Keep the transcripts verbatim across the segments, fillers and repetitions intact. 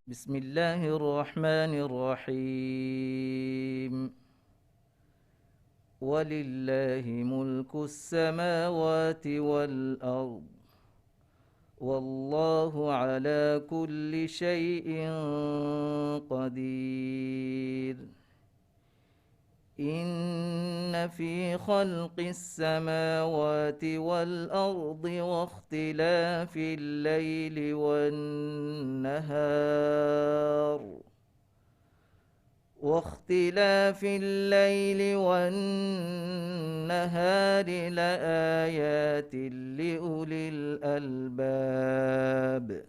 بسم الله الرحمن الرحيم. ولله ملك السماوات والأرض، والله على كل شيء قدير. إن في خلق السماوات والأرض واختلاف الليل والنهار، واختلاف الليل والنهار لآيات لأولي الألباب.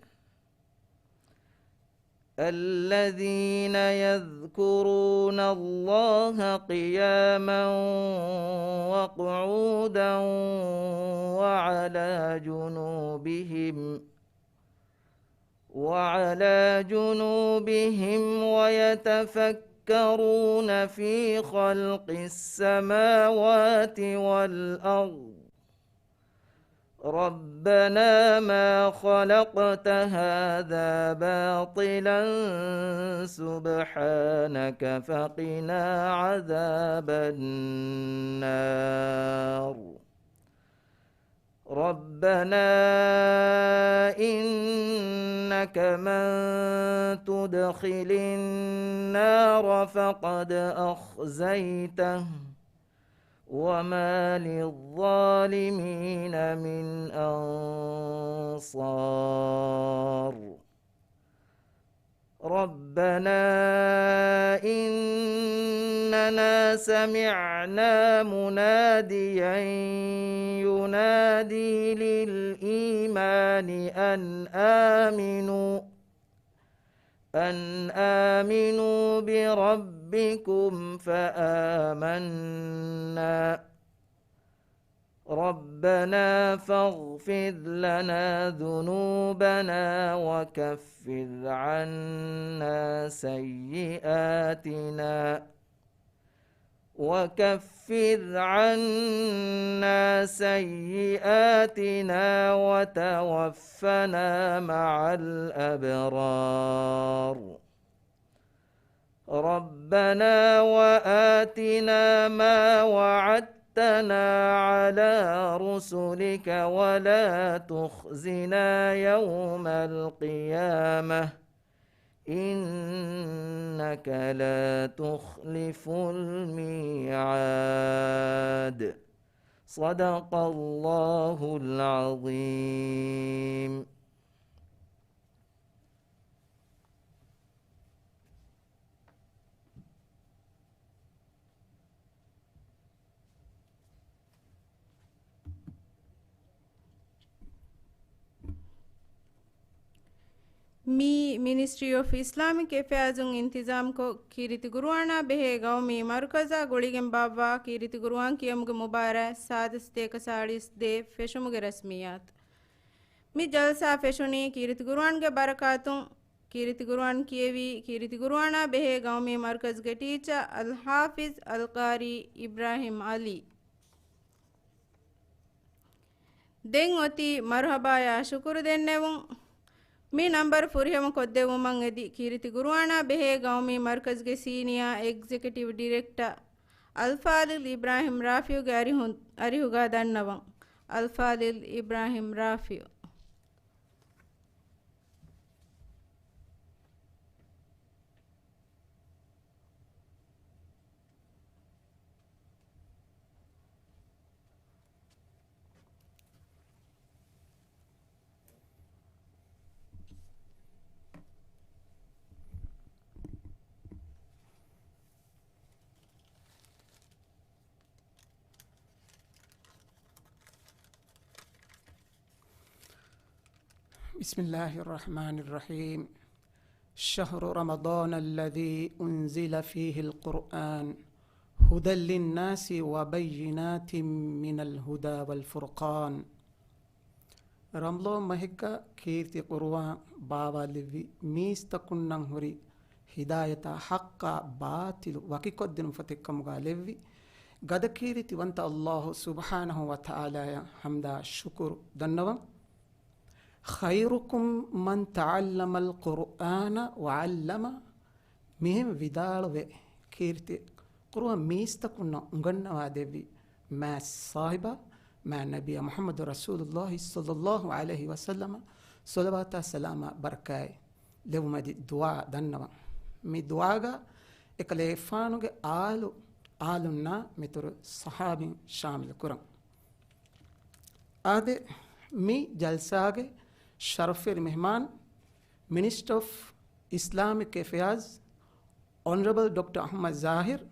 الذين يذكرون الله قياما وقعودا وعلى جنوبهم، وعلى جنوبهم ويتفكرون في خلق السماوات والأرض، ربنا ما خلقت هذا باطلا سبحانك فقنا عذاب النار. ربنا إنك من تدخل النار فقد أخزيته وما للظالمين من أنصار. ربنا إننا سمعنا مناديا ينادي للإيمان أن آمنوا أن آمنوا بربكم فآمنا. ربنا فاغفر لنا ذنوبنا وكفر عنا سيئاتنا وكفر عنا سيئاتنا وتوفنا مع الأبرار. ربنا وآتنا ما وعدتنا على رسلك ولا تخزنا يوم القيامة إنك لا تخلف الميعاد. صدق الله العظيم. މިއީ މިނިސްޓްރީ އޮފް އިސްލާމިކް އެފެއާޒުން އިންތިޒާމްކޮށް، ކީރިތި ޤުރުއާނާ ބެހޭ ޤައުމީ މަރުކަޒާ ގުޅިގެން ބާއްވާ ކީރިތި ޤުރުއާން ކިޔެމުގެ މުބާރާތް ސާދަ ސަތޭކަ ސާޅީސް ދޭއް ފެށުމުގެ ރަސްމިއްޔާތު. މި ޖަލްސާ ފެށުނީ ކީރިތި ޤުރުއާންގެ ބަރަކާތުން، ކީރިތި ޤުރުއާން ކިޔެވީ، ކީރިތި ޤުރުއާނާ ބެހޭ ޤައުމީ މަރުކަޒުގެ ޓީޗަރ އަލްޙާފިޒް އަލްޤާރީ އިބްރާހިމް ޢަލީ. ދެން އޮތީ މަރުޙަބާޔާ ޝުކުރު ދެންނެވުން. މި ނަންބަރު ފުރިހަމަ ކޮށްދެއްވުމަށް އެދި، ކީރިތި ޤުރުއާނާ ބެހޭ ޤައުމީ މަރުކަޒުގެ ސީނިއާ އެގްޒެކެޓިވް ޑިރެކްޓަރ އަލްފާޟިލް އިބްރާހިމް ރާފިޢުގެ އަރިހު-، އަރިހުގަ ދަންނަވަން. އަލްފާޟިލް އިބްރާހިމް ރާފިޢު. بسم الله الرحمن الرحيم. شهر رمضان الذي أنزل فيه القرآن هدى للناس وبينات من الهدى والفرقان. ރަމަޟާން މަހެއްގަ ކީރިތި ޤުރުއާން ބާވާލެއްވި، މީސްތަކުންނަށް ހުރި ހިދާޔަތާ ޙައްޤާ ބާޠިލު ވަކިކޮށްދިނުން ފަތެއްކަމުގަ ލެއްވި، ގަދަ ކީރިތިވަންތަ ﷲ ސުބްޙާނަހޫ ވަތަޢާލާޔަށް ޙަމްދާ ޝުކުރު ދަންނަވަން. خيركم من تعلم القرآن وعلمه. މިހެން ވިދާޅުވެ، ކީރިތި ޤުރުއާން މީސްތަކުންނަށް އުނގަންނަވާ ދެއްވި މާތް ސާހިބާ، މާތް ނަބިއްޔާ މުޙައްމަދު ރަސޫލުﷲ ޞައްލަﷲ ޢަލައިހި ވަސައްލަމަ ޞަލަވާތާ ސަލާމާ ބަރަކާތް ލެއްވުމަށް އެދި ދުޢާ ދަންނަވަން. މި ދުޢާގަ އެކަލޭގެފާނުގެ އާލު، އާލުންނާ މިތުރު ޞަޙާބީން ޝާމިލު ކުރަން. އާދެ، މި ޖަލްސާގެ ޝަރަފްވެރި މެހްމާން، މިނިސްޓަރ އޮފް އިސްލާމިކް އެފެއާޒް، އޮނަރަބަލް ޑޮކްޓަރ އަޙްމަދު ޒާހިރު،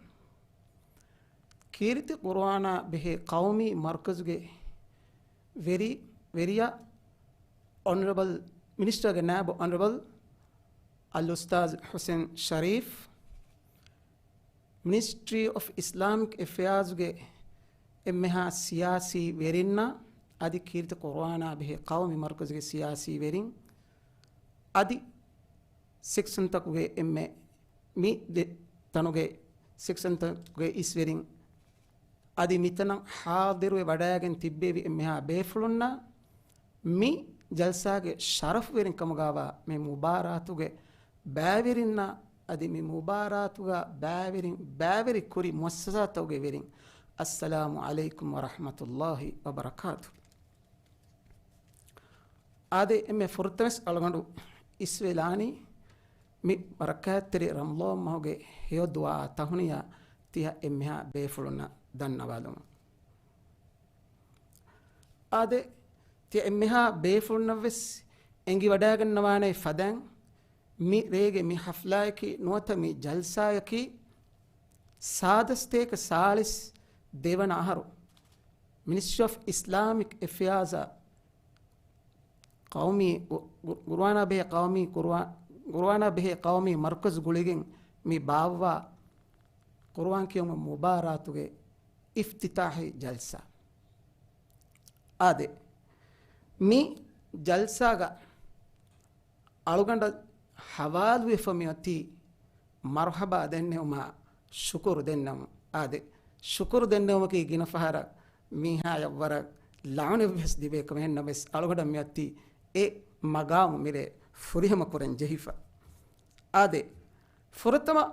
ކީރިތި ޤުރުއާނާ ބެހޭ ޤައުމީ މަރުކަޒުގެ ވެރި، ވެރިޔާ، އޮނަރަބަލް މިނިސްޓަރގެ ނާއިބު އޮނަރަބަލް އަލްއުސްތާޛް ޙުސެން ޝަރީފް، މިނިސްޓްރީ އޮފް އިސްލާމިކް އެފެއާޒުގެ އެންމެހާ ސިޔާސީ ވެރިންނާ އަދި ކީރިތި ޤުރުއާނާ ބެހޭ ޤައުމީ މަރުކަޒުގެ ސިޔާސީ ވެރިން އަދި ސެކްޝަންތަކުގެ އެންމެ މި ދެ ތަނުގެ ސެކްޝަންތަކުގެ އިސްވެރިން އަދި މިތަނަށް ޙާޟިރުވެ ވަޑައިގެން ތިއްބެވި އެންމެހާ ބޭފުޅުންނާ މި ޖަލްސާގެ ޝަރަފުވެރިން ކަމުގާވާ މި މުބާރާތުގެ ބައިވެރިންނާ އަދި މި މުބާރާތުގަ ބައިވެރިން، ބައިވެރި ކުރި މުއައްސަސާތަކުގެ ވެރިން، އައްސަލާމު ޢަލައިކުމް ވަރަޙްމަތުﷲ ވަބަރަކާތު. އާދެ، އެންމެ ފުރަތަމަވެސް އަޅުގަނޑު އިސްވެލާނީ މި ބަރަކާތްތެރި ރަމަޟާން މަހުގެ ހެޔޮ ދުޢާ ތަހުނިޔާ ތިޔަ އެންމެހާ ބޭފުޅުންނަށް ދަންނަވާލުމަށް. އާދެ، ތިޔަ އެންމެހާ ބޭފުޅުންނަށްވެސް އެނގިވަޑައިގަންނަވާނޭ ފަދައިން، މި ރޭގެ މި ޙަފްލާއަކީ ނުވަތަ މި ޖަލްސާއަކީ ސާދަ ސަތޭކަ ސާޅީސް ދެވަނަ އަހަރު މިނިސްޓްރީ އޮފް އިސްލާމިކް އެފެއާޒާ ޤައުމީ ގު-، ގު-، ގުރުއާނާ ބެހޭ ޤައުމީ ގުރުއާ-، ގުރުއާނާ ބެހޭ ޤައުމީ މަރުކަޒު ގުޅިގެން މި ބާއްވާ ޤުރުއާން ކިޔުމުގެ މުބާރާތުގެ އިފްތިތާޙީ ޖަލްސާ. އާދެ، މި ޖަލްސާގަ އަޅުގަނޑަށް ޙަވާލުވެފަ މިއޮތީ މަރުޙަބާ ދެންނެވުމާ ޝުކުރު ދެންނެވުން. އާދެ، ޝުކުރު ދެންނެވުމަކީ ގިނަ ފަހަރަށް މީހާޔަށް ވަރަށް ލަޢުނެއްވެސް ލިބޭ ކަމެއް. އެހެންނަމަވެސް އަޅުގަނޑަށް މިއޮތީ އެ މަގާމު މިރޭ ފުރިހަމަ ކުރަން ޖެހިފަ. އާދެ، ފުރަތަމަ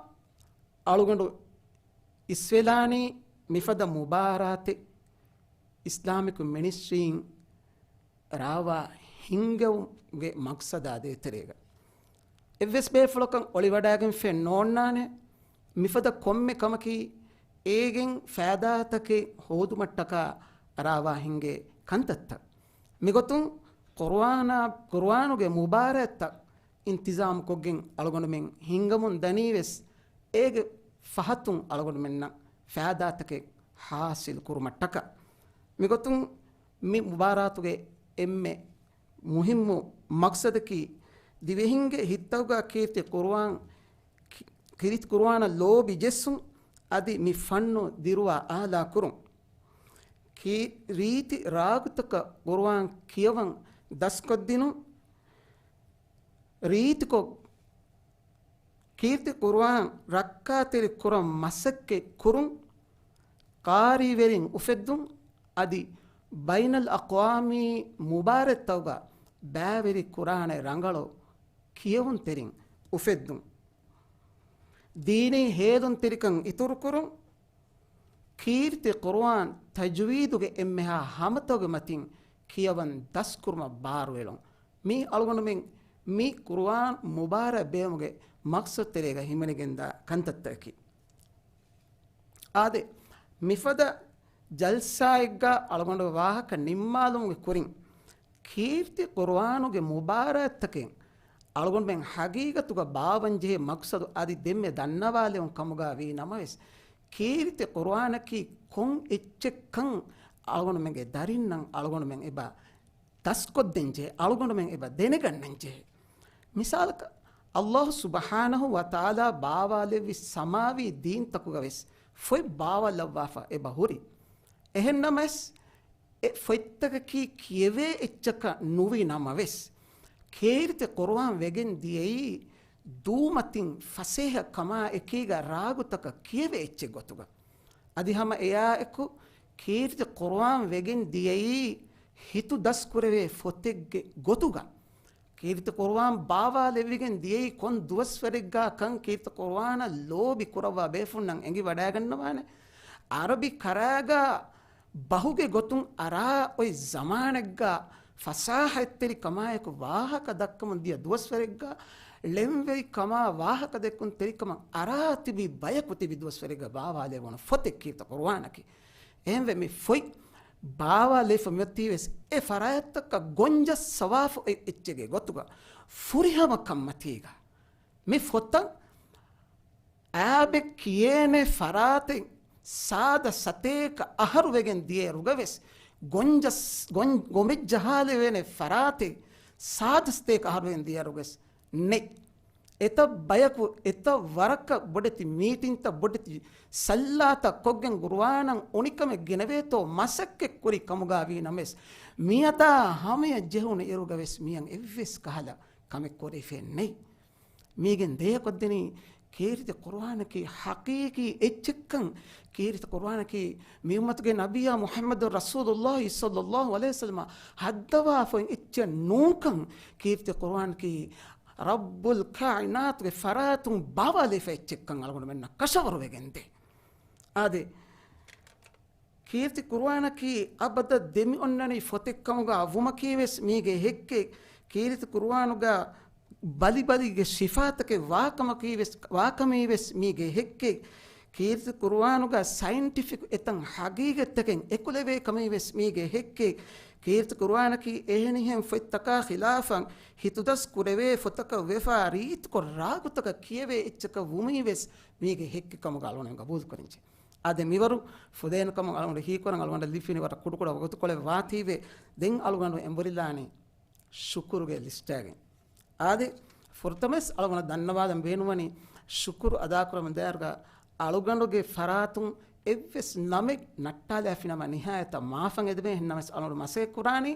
އަޅުގަނޑު އިސްވެލާނީ މިފަދަ މުބާރާތެއް އިސްލާމިކް މިނިސްޓްރީން ރާވާ ހިންގެވުމުގެ މަޤްޞަދާ ދޭތެރޭގަ. އެއްވެސް ބޭފުޅަކަށް އޮޅިވަޑައިގެންފަ ނޯންނާނެ މިފަދަ ކޮންމެ ކަމަކީ އޭގެން ފައިދާތަކެއް ހޯދުމަށްޓަކާ ރާވާ ހިންގޭ ކަންތައްތައް. މިގޮތުން ޤުރުއާނާ، ޤުރުއާނުގެ މުބާރާތްތައް އިންތިޒާމުކޮށްގެން އަޅުގަނޑުމެން ހިންގަމުން ދަނީވެސް އޭގެ ފަހަތުން އަޅުގަނޑުމެންނަށް ފައިދާތަކެއް ޙާޞިލު ކުރުމަށްޓަކާ. މިގޮތުން މި މުބާރާތުގެ އެންމެ މުހިއްމު މަޤްޞަދަކީ ދިވެހިންގެ ހިތްތަކުގަ ކީރިތި ޤުރުއާން، ކީރިތި ޤުރުއާނަށް ލޯބި ޖެއްސުން އަދި މި ފަންނު ދިރުވާ އާލާ ކުރުން. ކީ-، ރީތި ރާގުތަކަށް ޤުރުއާން ކިޔަވަން ދަސްކޮށްދިނުން. ރީތިކޮށް ކީރިތި ޤުރުއާން ރައްކާތެރި ކުރަން މަސައްކަތް ކުރުން، ޤާރީވެރިން އުފެއްދުން އަދި ބައިނަލްއަޤްވާމީ މުބާރާތްތަކުގަ ބައިވެރި ކުރާނެ ރަނގަޅު ކިޔެވުންތެރިން އުފެއްދުން. ދީނީ ހޭލުންތެރިކަން އިތުރުކުރުން، ކީރިތި ޤުރުއާން ތަޖްވީދުގެ އެންމެހާ ހަމަތަކުގެ މަތިން ކިޔަވަން ދަސްކުރުމަށް ބާރުއެޅުން. މީ އަޅުގަނޑުމެން މި ޤުރުއާން މުބާރާތް ބޭއްވުމުގެ މަޤްޞަދުތެރޭގަ ހިމެނިގެންދާ ކަންތައްތަކަކީ. އާދެ، މިފަދަ ޖަލްސާއެއްގަ އަޅުގަނޑު ވާހަކަ ނިންމާލުމުގެ ކުރިން، ކީރިތި ޤުރުއާނުގެ މުބާރާތްތަކެއް އަޅުގަނޑުމެން ޙަޤީޤަތުގަ ބާވަންޖެހޭ މަޤްޞަދު އަދި ދެންމެ ދަންނަވާލެވުން ކަމުގަ ވީ ނަމަވެސް، ކީރިތި ޤުރުއާނަކީ ކޮން އެއްޗެއްކަން އަޅުގަނޑުމެންގެ ދަރިންނަށް އަޅުގަނޑުމެން އެބަ ދަސްކޮށްދޭންޖެހޭ، އަޅުގަނޑުމެން އެބަ ދެނެގަންނަންޖެހޭ. މިސާލަކަށް، ﷲ ސުބްޙާނަހޫ ވަތަޢާލާ ބާވާލެއްވި ސަމާވީ ދީންތަކުގަވެސް ފޮތް ބާވާލައްވާފަ އެބަ ހުރި. އެހެންނަމަވެސް، އެ ފޮތްތަކަކީ ކިޔެވޭ އެއްޗަކަށް ނުވި ނަމަވެސް، ކީރިތި ޤުރުއާން ވެގެން ދިޔައީ ދޫމަތިން ފަސޭހަ ކަމާ އެކީގަ ރާގުތަކަށް ކިޔެވޭ އެއްޗެއް ގޮތުގަ. އަދި ހަމަ އެއާއެކު، ކީރިތި ޤުރުއާން ވެގެން ދިޔައީ ހިތު ދަސްކުރެވޭ ފޮތެއްގެ ގޮތުގަ ކީރިތި ޤުރުއާން ބާވާލެވިގެން ދިޔައީ ކޮން ދުވަސްވަރެއްގާ ކަން ކީރިތި ޤުރުއާނަށް ލޯބި ކުރައްވާ ބޭފުންނަށް އެނގި ވަޑައިގަންނަވާނެ. ޢަރަބި ކަރާގާ ބަހުގެ ގޮތުން އަރާ އޮތް ޒަމާނެއްގާ ފަސާހަތްތެރި ކަމާއެކު ވާހަކަ ދައްކަމުން ދިޔަ ދުވަސްވަރެއްގާ ޅެންވެރި ކަމާ ވާހަކަ ދެއްކުން ތެރިކަމަށް އަރާ ތިބި ބަޔަކު ތިބި ދުވަސްވަރެއްގަ ބާވާލެވުނު ފޮތެއް ކީރިތި ޤުރުއާނަކީ. އެހެންވެ މި ފޮތް ބާވާލެވިފަ މިއޮތީވެސް އެ ފަރާތްތަކަށް ގޮންޖަސް ސަވާފު އޮތް އެއްޗެއްގެ ގޮތުގަ ފުރިހަމަ ކަންމަތީގަ. މި ފޮތަށް އާބެ ކިޔޭނެ ފަރާތެއް ސާދަ ސަތޭކަ އަހަރު ވެގެން ދިޔައިރުގަވެސް ގޮންޖަސް-، ގޮން-، ގޮމެއް ޖަހާލެވޭނެ ފަރާތެއް ސާދަ ސަތޭކަ އަހަރު ވެގެން ދިޔައިރުގަވެސް ނެތް. އެތައް ބަޔަކު އެތައް ވަރަކަށް ބޮޑެތި މީޓިންތައް ބޮޑެތި ސައްލާތައް ކޮށްގެން ޤުރުއާނަށް އުނިކަމެއް ގެނެވޭތޯ މަސައްކަތްކުރި ކަމުގަ ވީ ނަމަވެސް، މިއަދާ ހަމަޔަށް ޖެހުނު އިރުގަވެސް މިޔަން އެއްވެސް ކަހަލަ ކަމެއް ކުރެވިފައެއް ނެތް. މީގެން ދޭހަކޮށްދެނީ ކީރިތި ޤުރުއާނަކީ ޙަޤީޤީ އެއްޗެއްކަން، ކީރިތި ޤުރުއާނަކީ މި އުއްމަތުގެ ނަބިއްޔާ މުޙައްމަދު ރަސޫލުﷲ ޞައްލަﷲ ޢަލައިހި ވަސައްލަމަ ހައްދަވާފައި އެއްޗެއް ނޫންކަން، ކީރިތި ޤުރުއާނަކީ ރައްބުލް ކާއިނާތުގެ ފަރާތުން ބާވާލެވިފަ އެއްޗެއްކަން އަޅުގަނޑުމެންނަށް ކަށަވަރުވެގެންދޭ. އާދެ، ކީރިތި ޤުރުއާނަކީ އަބަދަށް ދެމިއޮންނަނީ ފޮތެއްކަމުގަ ވުމަކީވެސް މީގެ ހެއްކެއް. ކީރިތި ޤުރުއާނުގަ ބަލިބަލީގެ ޝިފާތަކެއް ވާކަމަކީވެސް، ވާކަމީވެސް މީގެ ހެއްކެއް. ކީރިތި ޤުރުއާނުގަ ސައިންޓިފިކް އެތައް ހަގީގަތްތަކެއް އެކުލެވޭ ކަމީވެސް މީގެ ހެއްކެއް. ކީރިތި ޤުރުއާނަކީ އެހެނިހެން ފޮތްތަކާ ޚިލާފަށް ހިތުދަސް ކުރެވޭ ފޮތަކަށް ވެފާ ރީތިކޮށް ރާގުތަކަށް ކިޔެވޭ އެއްޗަކަށް ވުމީވެސް މީގެ ހެއްކެއް ކަމުގަ އަޅުގަނޑު ގަބޫލުކުރަންޖެ. އާދެ، މިވަރު ފުދޭނު ކަމަށް އަޅުގަނޑު ހީކުރަން އަޅުގަނޑަށް ލިބިފިނި ވަރަށް ކުޑަކުޑަ ވަގުތުކޮޅެއް ވާތީވެ، ދެން އަޅުގަނޑު އެނބުރިލާނީ ޝުކުރުގެ ލިސްޓާގެން. އާދެ، ފުރަތަމަސް އަޅުގަނޑަށް ދަންނަވާލަން ބޭނުންވަނީ ޝުކުރު އަދާކުރަމުން ދާއިރުގަ އަޅުގަނޑުގެ ފަރާތުން އެއްވެސް ނަމެއް ނައްޓާލާފިނަމަ ނިހާޔަތަށް މާފަށް އެދެމޭ. އެހެންނަމަވެސް އަޅުގަނޑު މަސައްކަތް ކުރާނީ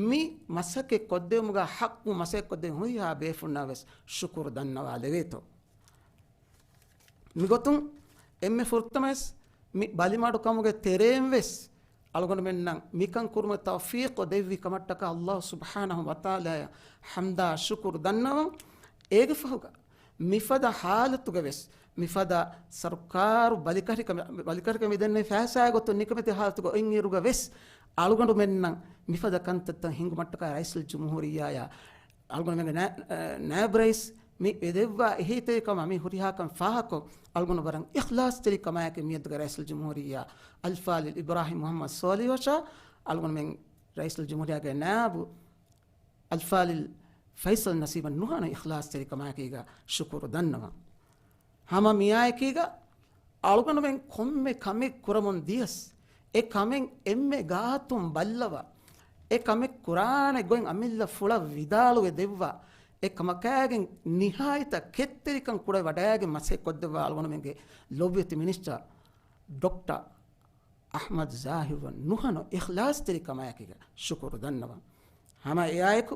މި މަސައްކަތް ކޮށްދެވުމުގަ ޙައްޤު މަސައްކަތް ކޮށްދެވި ހުރިހާ ބޭފުންނަށް ވެސް ޝުކުރު ދަންނަވާލެވޭތޯ. މިގޮތުން އެންމެ ފުރަތަމަސް މި ބަލިމަޑުކަމުގެ ތެރެއިން ވެސް އަޅުގަނޑުމެންނަށް މިކަން ކުރުމަށް ތައުފީޤު ދެއްވި ކަމަށްޓަކާ ﷲ ސުބްޙާނަހޫ ވަތަޢާލާއަށް ޙަމްދާ ޝުކުރު ދަންނަވަން. އޭގެ ފަހުގަ މިފަދަ ޙާލަތުގަ ވެސް، މިފަދަ ސަރުކާރު ބަލިކަށިކަމެ-، ބަލިކަށިކަމެ ދެންނެވި ފައިސާގެ ގޮތުން ނިކަމެތި ޙާލަތުގަ އޮތްއިރުގަ ވެސް، އަޅުގަނޑުމެންނަށް މިފަދަ ކަންތައްތައް ހިނގުމަށްޓަކާ ރައީސުލްޖުމްހޫރިއްޔާއާ އަޅުގަނޑުމެންގެ ނާ-، އަ، ނާއިބު ރައީސް މި ވެދެއްވާ އެހީތެރިކަމާ މި ހުރިހާ ކަން ފާހަގަކޮށް، އަޅުގަނޑު ވަރަށް އިޚްލާޞްތެރިކަމާއެކު މިއަދުގެ ރައީސުލްޖުމްހޫރިއްޔާ އަލްފާޟިލް އިބްރާހީމް މުޙައްމަދު ޞާލިޙުއަށާ އަޅުގަނޑުމެން ރައީސުލްޖުމްހޫރިއްޔާގެ ނާއިބު އަލްފާޟިލް ފައިޞަލް ނަސީމަށް ނުހަނު އިޚްލާޞްތެރިކަމާއެކީގަ ޝުކުރު ދަންނަވަން. ހަމަ މިއާއެކީގަ އަޅުގަނޑުމެން ކޮންމެ ކަމެއް ކުރަމުން ދިޔަސް، އެ ކަމެއް އެންމެ ގާތުން ބައްލަވާ، އެ ކަމެއް ކުރާނެ ގޮތް އަމިއްލަ ފުޅަށް ވިދާޅުވެ ދެއްވާ، އެ ކަމަކާގެން ނިހާޔަތަށް ކެތްތެރިކަން ކުރެވި ވަޑައިގެން މަސައްކަތް ކޮށްދެއްވާ އަޅުގަނޑުމެންގެ ލޮބުވެތި މިނިސްޓަރ ޑޮކްޓަރ އަޙްމަދު ޒާހިރު ނުހަނު އިޚްލާޞްތެރިކަމާއެކީގަ ޝުކުރު ދަންނަވަން. ހަމަ އެއާއެކު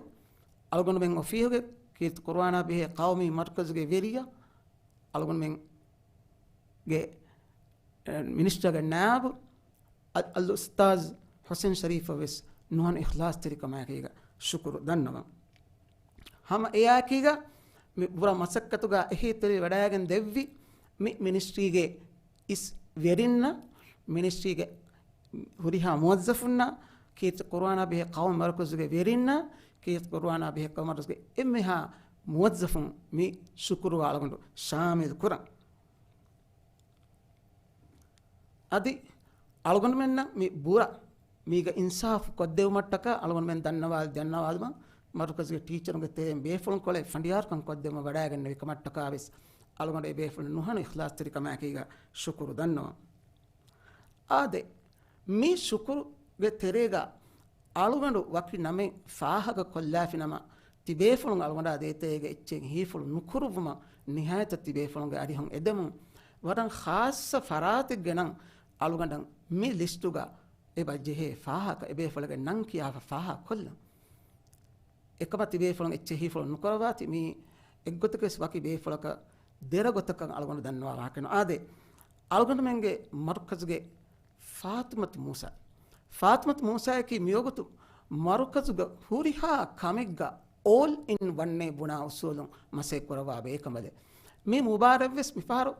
އަޅުގަނޑުމެން އޮފީހުގެ ކީރިތި ޤުރުއާނާ ބެހޭ ޤައުމީ މަރުކަޒުގެ ވެރިޔާ އަޅުގަނޑުމެންގެ، އެ، މިނިސްޓަރގެ ނާއިބު އަ-، އަލްއުސްތާޛް ޙުސެން ޝަރީފަށް ވެސް ނުހަނު އިޚްލާޞްތެރިކަމާއެކީގަ ޝުކުރު ދަންނަވަން. ހަމަ އެއާއެކީގަ މި ބުރަ މަސައްކަތުގަ އެހީތެރިވެ ވަޑައިގެން ދެއްވި މި މިނިސްޓްރީގެ އިސް ވެރިންނަށް، މިނިސްޓްރީގެ ހުރިހާ މުވައްޒަފުންނަށް، ކީރިތި ޤުރުއާނާ ބެހޭ ޤައުމީ މަރުކަޒުގެ ވެރިންނަށް، ކީރިތި ޤުރުއާނާ ބެހޭ ޤައުމީ މަރުކަޒުގެ އެންމެހާ މުވައްޒަފުން މި ޝުކުރު އަޅުގަނޑު ޝާމިލް ކުރަން. އަދި އަޅުގަނޑުމެންނަށް މި ބުރަ މީގަ އިންސާފު ކޮށްދެވުމަށްޓަކާ އަޅުގަނޑުމެން ދަންނަވާލި ދަންނަވާލުމަށް މަރުކަޒުގެ ޓީޗަރުންގެ ތެރެއިން ބޭފުޅުން ކޮޅެއް ފަނޑިޔާރުކަން ކޮށްދެވުމަށް ވަޑައިގެންނެވި ކަމަށްޓަކާ ވެސް އަޅުގަނޑު އެ ބޭފުޅުން ނުހަނު އިޚްލާޞްތެރިކަމާއެކީގަ ޝުކުރު ދަންނަވަން. އާދެ، މި ޝުކުރުގެ ތެރޭގަ އަޅުގަނޑު ވަކި ނަމެއް ފާހަގަ ކޮށްލާފިނަމަ، ތިބޭފުޅުން އަޅުގަނޑާ ދޭތެރޭގަ އެއްޗެއް ހީފުޅު ނުކުރުއްވުމަށް ނިހާޔަތަށް ތިބޭފުޅުންގެ އަރިހުން އެދެމުން، ވަރަށް ޚާއްޞަ ފަރާތެއްގެ ނަން އަޅުގަނޑަށް މި ލިސްޓުގަ އެބަ ޖެހޭ ފާހަގަ، އެބޭފުޅެއްގެ ނަން ކިޔާފަ ފާހަގަ ކޮށްލަން. އެކަމަށް ތިބޭފުޅުން އެއްޗެއް ހީފުޅު ނުކުރައްވާތި، މީ އެއްގޮތަކަސް ވަކި ބޭފުޅަކަށް ދެރަ ގޮތަކަށް އަޅުގަނޑު ދަންނަވާ ވާހަކައެއް ނޫން. އާދެ، އަޅުގަނޑުމެންގެ މަރުކަޒުގެ ފާތިމަތު މޫސާ. ފާތިމަތު މޫސާއަކީ މިވަގުތު މަރުކަޒުގަ ހުރިހާ ކަމެއްގަ އޯލް އިން ވަންނޭ ބުނާ އުސޫލުން މަސައްކަތް ކުރައްވާ ބޭކަނބަލެއް. މި މުބާރާތްވެސް މިފަހަރު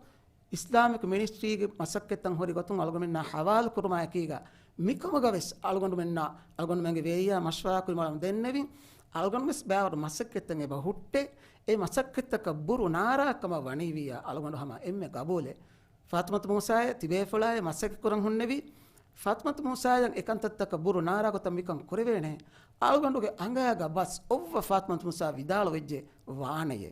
އިސްލާމިކް މިނިސްޓްރީގެ މަސައްކަތްތައް ހުރި ގޮތުން އަޅުގަނޑުމެންނާ ހަވާލު ކުރުމާއެކީގަ، މިކަމުގަ ވެސް އަޅުގަނޑުމެންނާ، އަޅުގަނޑުމެންގެ ވޭއްޔާ މަޝްވަރާ ކުރިމަލަމުން ދެންނެވިން، އަޅުގަނޑު ވެސް ބައިވަރު މަސައްކަތްތައް އެބަ ހުއްޓޭ، އެ މަސައްކަތްތަކަށް ބުރު ނާރާ ކަމަށް ވަނީވިއްޔާ އަޅުގަނޑު ހަމަ އެންމެ ގަބޫލެއް. ފާތުމަތު މޫސާއޭ ތިބޭފުޅާއޭ މަސައްކަތް ކުރަން ހުންނެވީ، ފާތުމަތު މޫސާއަށް އެކަންތައްތަކަށް ބުރު ނާރާ ގޮތަށް މިކަން ކުރެވޭނެ. އަޅުގަނޑުގެ އަނގައިގަ ބަސް އޮއްވަ ފާތުމަތު މޫސާ ވިދާޅުވެއްޖެ ވާނެޔޭ.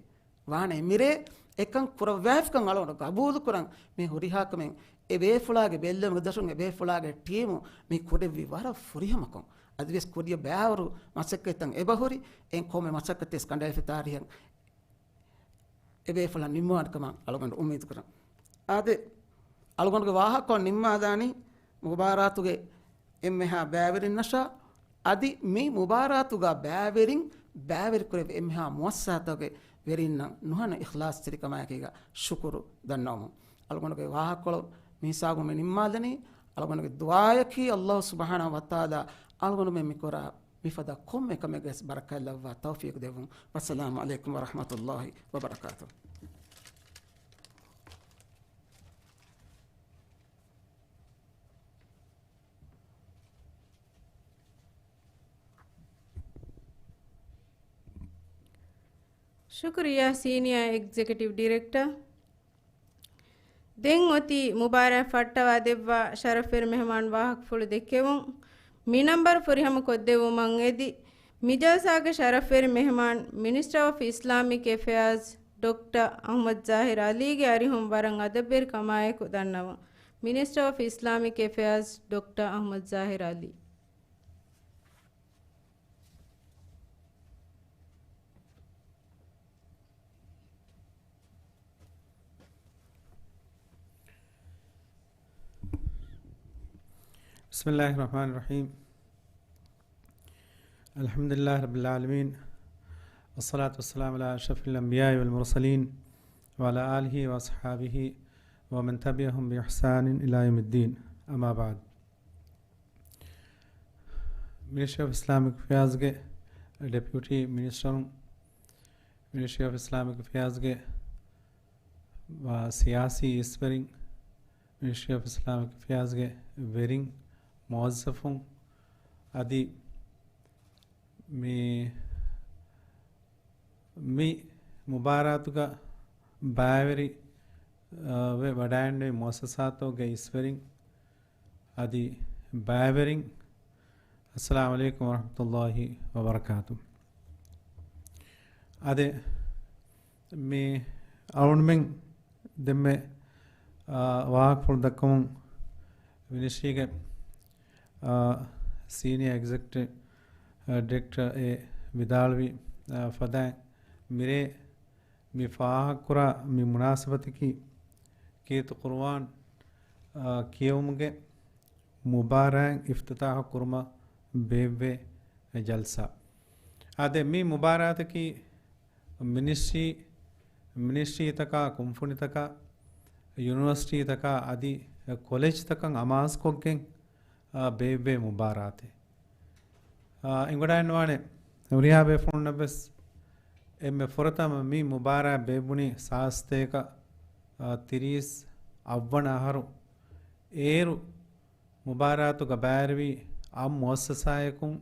ވާނެ މިރޭ އެކަން ކުރައްވާފިކަން އަޅުގަނޑު ގަބޫލުކުރަން މި ހުރިހާ ކަމެއް އެ ބޭފުޅާގެ ބެއްލެވުމުގެ ދަށުން އެ ބޭފުޅާގެ ޓީމު މި ކުރެއްވި ވަރަށް ފުރިހަމަކޮށް. އަދިވެސް ކުރިޔަށް ބައިވަރު މަސައްކަތްތައް އެބަހުރި، އެން ކޮންމެ މަސައްކަތެއް ކަނޑައެޅިފަ ތާރީހަށް އެބޭފުޅަށް ނިންމާނެ ކަމަށް އަޅުގަނޑު އުއްމީދު ކުރަން. އާދެ، އަޅުގަނޑުގެ ވާހަކަ ނިންމާލާނީ މުބާރާތުގެ އެންމެހާ ބައިވެރިންނަށާ، އަދި މި މުބާރާތުގަ ބައިވެރިން ބައިވެރި ކުރެއްވި އެންމެހާ މުއައްސަސާތަކުގެ ވެރިންނަށް ނުހަނު އިޚްލާޞްތެރިކަމާއެކީގަ ޝުކުރު ދަންނަވަމުން. އަޅުގަނޑުގެ ވާހަކަކޮޅު މިހިސާބުން މި ނިންމާލަނީ. އަޅުގަނޑުގެ ދުޢާއަކީ އައްލާހު ސުބްޙާނަހު ވަތަޢާލާ އަޅުގަނޑުމެން މިކުރާ މިފަދަ ކޮންމެ ކަމެއްގަސް ބަރަކާތް ލައްވާ ތައުފީޤު ދެއްވުން. ވައްސަލާމު ޢަލައިކުމް ވަރަޙްމަތުﷲި ވަބަރަކާތުހު. ޝުކުރިއްޔާ ސީނިއާ އެގްޒެކެޓިވް ޑިރެކްޓަރ. ދެން އޮތީ މުބާރާތް ފައްޓަވާ ދެއްވާ ޝަރަފްވެރި މެހެމާން ވާހަކަފުޅު ދެއްކެވުން. މި ނަންބަރު ފުރިހަމަ ކޮށްދެއްވުމަށް އެދި، މި ޖަލްސާގެ ޝަރަފްވެރި މެހެމާން މިނިސްޓަރ އޮފް އިސްލާމިކް އެފެއާޒް ޑޮކްޓަރ އަޙްމަދު ޒާހިރު ޢަލީގެ އަރިހުން ވަރަށް އަދަބުވެރިކަމާއެކު ދަންނަވަން. މިނިސްޓަރ އޮފް އިސްލާމިކް އެފެއާޒް ޑޮކްޓަރ އަޙްމަދު ޒާހިރު ޢަލީ. بسم الله الرحمن الرحيم. الحمد لله رب العالمين. والصلاة والسلام على أشرف الأنبياء والمرسلين وعلى آله وأصحابه ومن تبعهم بإحسان إلى يوم الدين. أما بعد. މިނިސްޓްރީ އޮފް އިސްލާމިކް އެފެއާޒްގެ ޑެޕިއުޓީ މިނިސްޓަރުން، މިނިސްޓްރީ އޮފް އިސްލާމިކް އެފެއާޒްގެ ސިޔާސީ އިސްވެރިން، މިނިސްޓްރީ އޮފް އިސްލާމިކް އެފެއާޒްގެ ވެރިން، މުވައްޒަފުން، އަދި މި، މި މުބާރާތުގަ ބައިވެރި، އަ، ވެ ވަޑައިންނެވި މުއައްސަސާތަކުގެ އިސްވެރިން، އަދި ބައިވެރިން، އައްސަލާމު ޢަލައިކުމް ވަރަޙްމަތުﷲި ވަބަރަކާތު. އާދެ، މި އަޅުގަނޑުމެން ދެންމެ، އާ، ވާހަކަފުޅު ދައްކަމުން މިނިސްޓްރީގެ، އާ، ސީނިއަރ އެގްޒެކެޓިވް، އާ، ޑިރެކްޓަރ އެ ވިދާޅުވި، އާ، ފަދައިން މިރޭ މި ފާހަގަކުރާ މި މުނާސަބަތަކީ ކީރިތި ޤުރުއާން، އާ، ކިޔެވުމުގެ މުބާރާތް އިފްތިތާޙު ކުރުމަށް ބޭއްވޭ ޖަލްސާ. އާދެ، މި މުބާރާތަކީ މިނިސްޓްރީ، މިނިސްޓްރީތަކާ، ކުންފުނިތަކާ، ޔުނިވަރސިޓީތަކާ އަދި ކޮލެޖްތަކަށް އަމާޒުކޮށްގެން، އާ، ބޭއްވޭ މުބާރާތެއް. އާ، އެނގިވަޑައިގަންނަވާނެ ހުރިހާ ބޭފުޅުންނަށްވެސް އެންމެ ފުރަތަމަ މި މުބާރާތް ބޭއްވުނީ ސާދަ ސަތޭކަ، އާ، ތިރީސް އަށްވަނަ އަހަރު. އޭރު މުބާރާތުގަ ބައިވެރިވި އަށް މުއައްސަސާއަކުން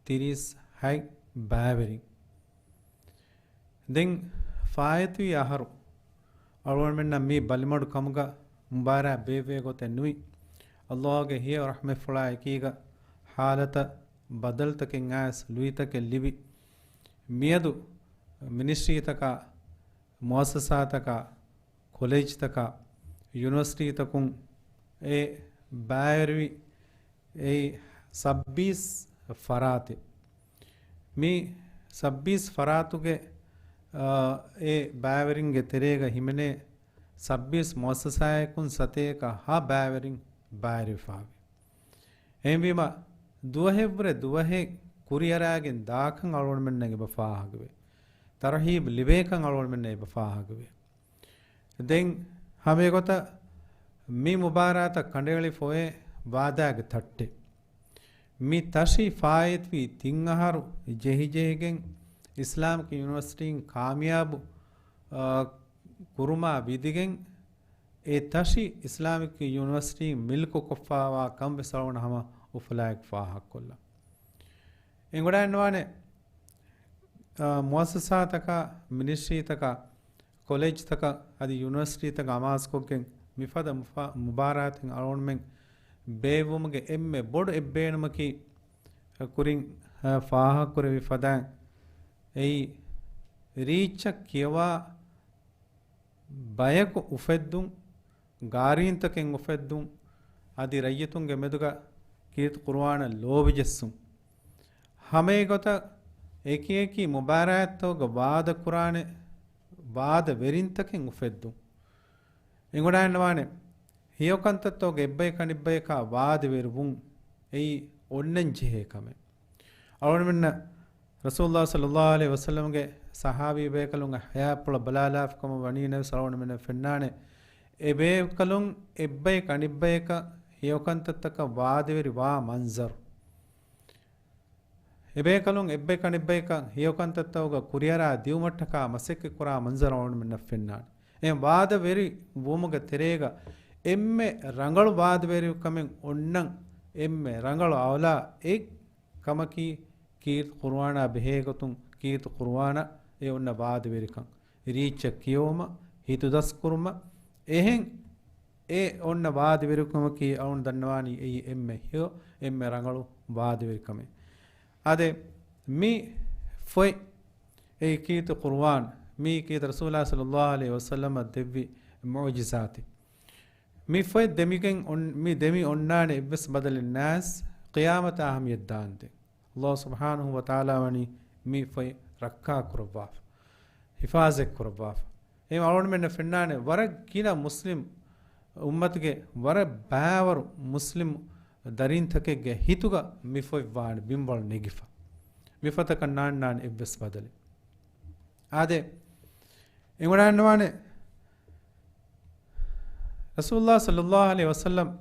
ތިރީސް ހަތް ބައިވެރިން. ދެން ފާއިތުވި އަހަރު އަޅުގަނޑުމެންނަށް މި ބަލިމަޑު ކަމުގަ މުބާރާތް ބޭއްވޭ ގޮތެއް ނުވި. އައްލާހުގެ ހެޔޮ ރަޙްމަތްފުޅާ އެކީގަ ޙާލަތަށް ބަދަލުތަކެއް އައިސް ލުއިތަކެއް ލިބި. މިއަދު މިނިސްޓްރީތަކާ، މުއައްސަސާތަކާ، ކޮލެޖްތަކާ، ޔުނިވަރސިޓީތަކުން އެ ބައިވެރިވި އެއީ ސައްބީސް ފަރާތެއް. މި ސައްބީސް ފަރާތުގެ، އާ، އެ ބައިވެރިންގެ ތެރޭގަ ހިމެނޭ ސައްބީސް މުއައްސަސާއަކުން ސަތޭކަ ހަ ބައިވެރިން ބައިވެރިވެފައިވޭ. އެހެންވީމަ، ދުވަހެއްވުރެ ދުވަހެއް ކުރިއަރާގެން ދާކަން އަޅުގަނޑުމެންނަށް އެބަ ފާހަގަވޭ. ތަރުހީބު ލިބޭކަން އަޅުގަނޑުމެންނަށް އެބަ ފާހަގަވޭ. ދެން ހަމައެގޮތަށް މި މުބާރާތަށް ކަނޑައެޅިފަ އޮތް ވާދާގެ ތައްޓެއް. މި ތަށި ފާއިތުވި ތިން އަހަރު ޖެހިޖެހިގެން އިސްލާމިކް ޔުނިވަރސިޓީން ކާމިޔާބު، އާ، ކުރުމާ ވިދިގެން އެ ތަށި އިސްލާމިކް ޔުނިވަރސިޓީން މިލްކުކޮށްފާވާ ކަން ވެސް އަޅުގަނޑު ހަމަ އުފަލާއެކު ފާހަގަކޮށްލަން. އެނގުނާންވާނެ، އާ، މުއައްސަސާތަކާ، މިނިސްޓްރީތަކާ، ކޮލެޖްތަކަށް އަދި ޔުނިވަރސިޓީތަކަށް އަމާޒުކޮށްގެން މިފަދަ މުފާ-، މުބާރާތެއް އަޅުގަނޑުމެން ބޭއްވުމުގެ އެންމެ ބޮޑު އެއްބޭނުމަކީ، ކުރިން، އަ، ފާހަގަކުރެވި ފަދައިން އެއީ ރީއްޗަށް ކިޔަވާ ބަޔަކު އުފެއްދުން، ގާރީންތަކެއް އުފެއްދުން، އަދި ރައްޔިތުންގެ މެދުގަ ކީރިތި ޤުރުއާނަށް ލޯބިޖެއްސުން. ހަމައެގޮތަށް އެކި އެކި މުބާރާތްތަކުގަ ވާދަކުރާނެ ވާދަވެރިންތަކެއް އުފެއްދުން. އެނގުނާންވާނެ، ހެޔޮކަންތައްތަކުގަ އެއްބަޔަކު އަނެއްބަޔަކާ ވާދަވެރިވުން އެއީ އޮންނަން ޖެހޭ ކަމެއް. އަޅުގަނޑުމެންނަށް ރަސޫލުﷲ ޞައްލަﷲ ޢަލައިހި ވަސައްލަމްގެ ޞަޙާބީ ބޭކަލުންގެ ޙަޔާތްޕުޅަށް ބަލާލާފަ ކަމަށް ވަނީނަމަވެސް އަޅުގަނޑުމެންނަށް ފެންނާނެ، އެބޭކަލުން އެއްބަޔަކު އަނެއްބަޔަކަށް ހެޔޮކަންތައްތަކަށް ވާދަވެރި ވާ މަންޒަރު. އެބޭކަލުން އެއްބަޔަކު އަނެއްބަޔަކަށް ހެޔޮކަންތައްތަކުގަ ކުރިއަރާ ދިއުމަށްޓަކާ މަސައްކަތްކުރާ މަންޒަރު އަޅުގަނޑުމެންނަށް ފެންނާނެ. އެ ވާދަވެރި ވުމުގެ ތެރޭގަ އެންމެ ރަނގަޅު ވާދަވެރިކަމެއް އޮންނަން، އެންމެ ރަނގަޅު އައުލާ އެއް ކަމަކީ، ކީރިތި ޤުރުއާނާ ބެހޭގޮތުން ކީރިތި ޤުރުއާނަށް އެ އޮންނަ ވާދަވެރިކަން، ރީއްޗަށް ކިޔެވުމަށް، ހިތުދަސްކުރުމަށް، އެހެން އެ އޮންނަ ވާދަވެރިކަމަކީ އަޅުގަނޑު ދަންނަވާނީ އެއީ އެންމެ ހެޔޮ، އެންމެ ރަނގަޅު ވާދަވެރިކަމެއް. އާދެ، މި ފޮތް އެއީ ކީރިތި ޤުރުއާން، މީ ކީރިތި ރަސޫލާ ޞައްލަﷲ ޢަލައިހި ވަސައްލަމަށް ދެއްވި މުޢުޖިޒާތެއް. މި ފޮތް ދެމިގެން އޮން-، މި ދެމި އޮންނާނެ އެއްވެސް ބަދަލެއް ނާސް ޤިޔާމަތަށް އަހައްމިޔަތް ދާންދެން. ﷲ ސުބްޙާނަހޫ ވަތަޢާލާ ވަނީ މި ފޮތް ރައްކާ ކުރައްވާފަ، ޙިފާޒަތް ކުރައްވާފަ. އެހެން އަޅުގަނޑުމެންނަށް ފެންނާނެ ވަރަށް ގިނަ މުސްލިމް އުއްމަތުގެ ވަރަށް ބައިވަރު މުސްލިމް ދަރީންތަކެއްގެ ހިތުގަ މި ފޮތް ވާނެ ބިންވަޅު ނެގިފަ. މި ފޮތަކަށް ނާންނާނެ އެއްވެސް ބަދަލެއް. އާދެ، އެނގުނާންވާނެ ރަސޫލުﷲ ޞައްލަﷲ ޢަލައިހި ވަސައްލަމް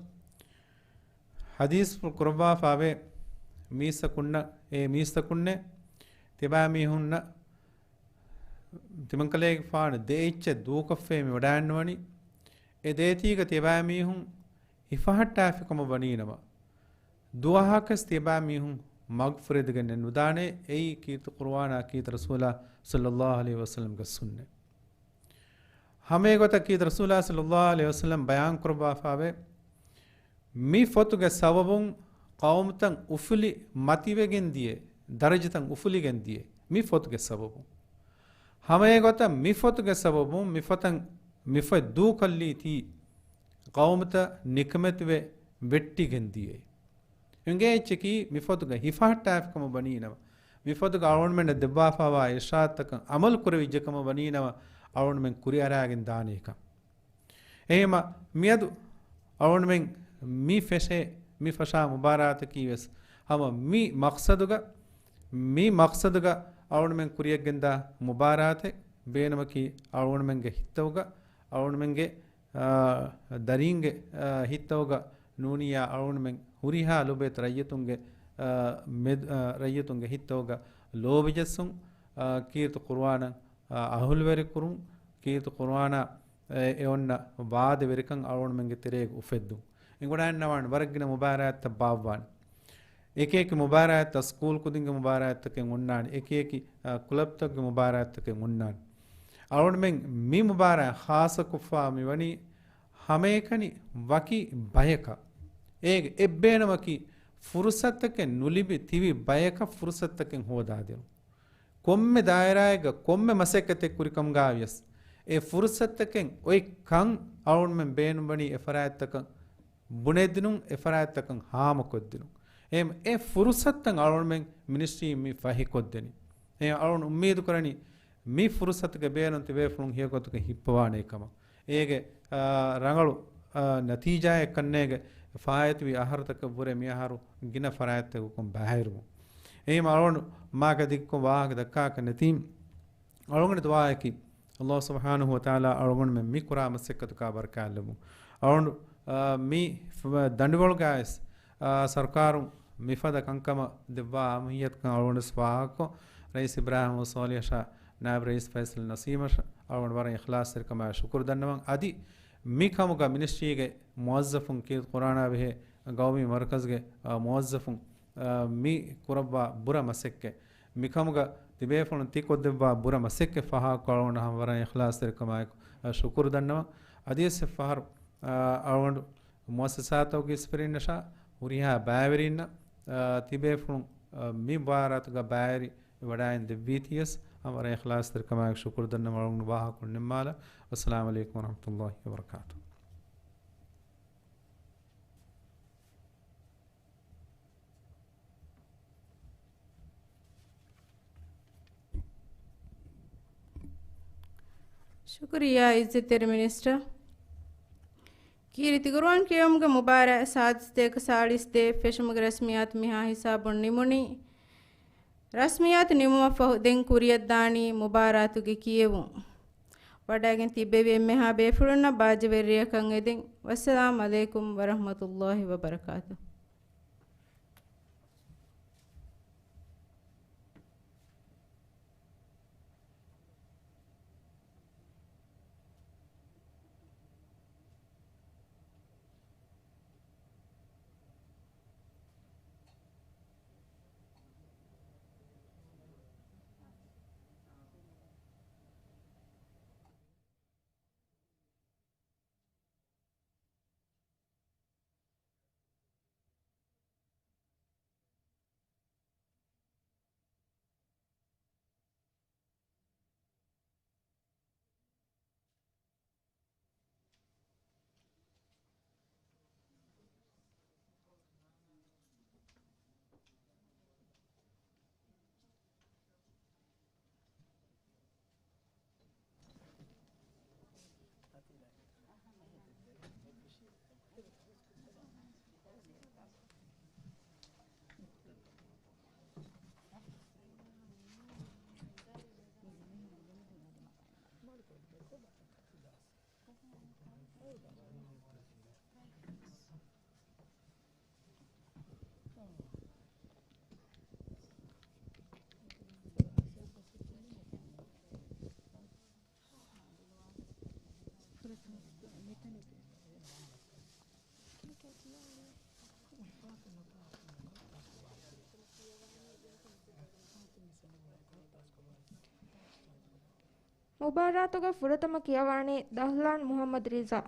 ޙަދީޘް ކުރައްވާފާވޭ މީސްތަކުންނަށް، އޭ މީސްތަކުންނޭ، ތިބާމީހުންނަށް ތިމަންކަލޭގެފާނު ދެ އެއްޗެއް ދޫކޮށްފައި މި ވަޑައިންނަވަނީ. އެ ދޭތީގަ ތިބާމީހުން ހިފަހައްޓާފިކަމަށް ވަނީނަމަ، ދުވަހަކަސް ތިބާމީހުން މަގުފުރެދިގެން ނުދާނެ. އެއީ ކީރިތި ޤުރުއާނާ ކީރިތި ރަސޫލާ ޞައްލަﷲ ޢަލައިހި ވަސައްލަމްގެ ސުންނަތް. ހަމައެގޮތަށް ކީރިތި ރަސޫލާ ޞައްލަﷲ ޢަލައިހި ވަސައްލަމް ބަޔާން ކުރައްވާފާވޭ، މި ފޮތުގެ ސަބަބުން ޤައުމުތައް އުފުލި މަތިވެގެން ދިޔަ، ދަރަޖަތައް އުފުލިގެން ދިޔަ، މި ފޮތުގެ ސަބަބުން. ހަމައެގޮތަށް މި ފޮތުގެ ސަބަބުން މި ފޮތަށް، މި ފޮތް ދޫކޮށްލީތީ ޤައުމުތައް ނިކަމެތިވެ ވެއްޓިގެން ދިޔައީ. އެނގޭ އެއްޗަކީ މި ފޮތުގަ ހިފަހައްޓާފިކަމަށް ވަނީނަމަ، މި ފޮތުގަ އަޅުގަނޑުމެންނަށް ދެއްވާފާވާ އިރްޝާދުތަކަށް އަމަލު ކުރެވިއްޖެ ކަމަށް ވަނީނަމަ، އަޅުގަނޑުމެން ކުރިއަރާގެން ދާނޭކަން. އެހެންވީމަ، މިއަދު އަޅުގަނޑުމެން މި ފެށޭ، މި ފަށާ މުބާރާތަކީ ވެސް ހަމަ މި މަޤްޞަދުގަ، މި މަޤްޞަދުގަ އަޅުގަނޑުމެން ކުރިޔަށްގެންދާ މުބާރާތެއް. ބޭނުމަކީ އަޅުގަނޑުމެންގެ ހިތްތަކުގަ، އަޅުގަނޑުމެންގެ އާ، ދަރީންގެ، އާ، ހިތްތަކުގަ ނޫނިއްޔާ އަޅުގަނޑުމެން ހުރިހާ ލޮބުވެތި ރައްޔިތުންގެ، އާ، މެދު-، އާ، ރައްޔިތުންގެ ހިތްތަކުގަ ލޯބިޖެއްސުން، އާ، ކީރިތި ޤުރުއާނަށް، އާ، އަހުލުވެރިކުރުން، ކީރިތި ޤުރުއާނާ އެ، އެ އޮންނަ ވާދަވެރިކަން އަޅުގަނޑުމެންގެ ތެރޭގަ އުފެއްދުން. އެނގުނާންނަވާނެ ވަރަށް ގިނަ މުބާރާތްތައް ބާއްވާނެ. އެކިއެކި މުބާރާތްތައް ސްކޫލް ކުދިންގެ މުބާރާތްތަކެއް އޮންނާނެ. އެކިއެކި، އާ، ކުލަބްތަކުގެ މުބާރާތްތަކެއް އޮންނާނެ. އަޅުގަނޑުމެން މި މުބާރާތް ޚާއްޞަކޮށްފާ މިވަނީ ހަމައެކަނި ވަކި ބަޔަކަށް. އޭގެ އެއްބޭނުމަކީ ފުރުޞަތުތަކެއް ނުލިބި ތިބި ބަޔަކަށް ފުރުޞަތުތަކެއް ހޯދާދިނުން. ކޮންމެ ދާއިރާއެއްގަ ކޮންމެ މަސައްކަތެއް ކުރިކަމުގަ ވިޔަސް، އެ ފުރުޞަތުތަކެއް އޮތް ކަން އަޅުގަނޑުމެން ބޭނުންވަނީ އެ ފަރާތްތަކަށް ބުނެދިނުން، އެ ފަރާތްތަކަށް ހާމަކޮށްދިނުން. އެހެން އެ ފުރުޞަތުތައް އަޅުގަނޑުމެން މިނިސްޓްރީން މި ފަހިކޮށްދެނީ. އެހެން އަޅުގަނޑު އުއްމީދު ކުރަނީ މި ފުރުޞަތުގެ ބޭނުން ތިބޭފުޅުން ހެޔޮގޮތުގަ ހިއްޕަވާނޭ ކަމަށް. އޭގެ، އާ، ރަނގަޅު، އާ، ނަތީޖާއެއް ކަންނޭގެ ފާއިތުވި އަހަރުތަކަށްވުރެ މި އަހަރު ގިނަ ފަރާތްތަކަކުން ބަހިރުވުން. އެހެން އަޅުގަނޑު މާކަ ދިގުކޮށް ވާހަކަ ދައްކާކަށް ނެތީ. އަޅުގަނޑު ދުޢާއަކީ، ﷲ ސުބްޙާނަހޫ ވަތަޢާލާ އަޅުގަނޑުމެން މި ކުރާ މަސައްކަތުގަ ބަރަކާތް ލެއްވުން. އަޅުގަނޑު، އާ، މި ފ-، ދަނޑިވަޅުގައިވެސް، އާ، ސަރުކާރުން މިފަދަ ކަންކަމަށް ދެއްވާ އަހަމިއްޔަތުކަން އަޅުގަނޑުވެސް ފާހަގަކޮށް، ރައީސް އިބްރާހިމް ސޯލިހަށާ ނާއިބު ރައީސް ފައިސަލް ނަސީމަށް އަޅުގަނޑު ވަރަށް އިޚްލާޞްތެރިކަމާއެކު ޝުކުރު ދަންނަވަން. އަދި މިކަމުގަ މިނިސްޓްރީގެ މުވައްޒަފުން ކީރިތި ކުރާނާ ބެހޭ ގައުމީ މަރުކަޒުގެ، އާ، މުވައްޒަފުން، އާ، މި ކުރައްވާ ބުރަ މަސައްކަތް، މިކަމުގަ ތިބޭފުޅުން ތިކޮށްދެއްވާ ބުރަ މަސައްކަތް ފާހަގަކޮށް އަޅުގަނޑު ހަމަ ވަރަށް އިޚްލާޞްތެރިކަމާއެކު، އާ، ޝުކުރު ދަންނަވަން. އަދިވެސް އެއްފަހަރު، އާ، އަޅުގަނޑު މުއައްސަސާތަކުގެ އިސްވެރިންނަށާ ހުރިހާ ބައިވެރިންނަށް، އާ، ތިބޭފުޅުން، އާ، މި މުބާރާތުގަ ބައިވެރި ވެވަޑައިގެން ދެއްވީތީވެސް ހަމަ ވަރަށް އިޚްލާޞްތެރިކަމާއެކު ޝުކުރު ދަންނަވަން. އަޅުގަނޑު ވާހަކަ ނިންމާލަން. ވައްސަލާމު ޢަލައިކުމް ވަރަޙްމަތުﷲި ވަބަރަކާތުހު. ޝުކުރިއްޔާ ޢިއްޒަތްތެރި މިނިސްޓަރ. ކީރިތި ޤުރުއާން ކިޔެވުމުގެ މުބާރާތް ސާދަ ސަތޭކަ ސާޅީސް ދޭއް ފެށުމުގެ ރަސްމިއްޔާތު މިހާ ހިސާބުން ނިމުނީ. ރަސްމިއްޔާތު ނިމުމަށްފަހު ދެން ކުރިއަށްދާނީ މުބާރާތުގެ ކިޔެވުން. ވަޑައިގެން ތިއްބެވި އެންމެހާ ބޭފުޅުންނަށް ބާއްޖަވެރިޔަކަން އެދެން. ވައްސަލާމު ޢަލައިކުމް ވަރަޙްމަތުﷲި ވަބަރަކާތުހު. މުބާރާތުގެ ފުރަތަމަ ކިޔަވާނީ ދަހްލާން މުޙައްމަދު ރިޒާ.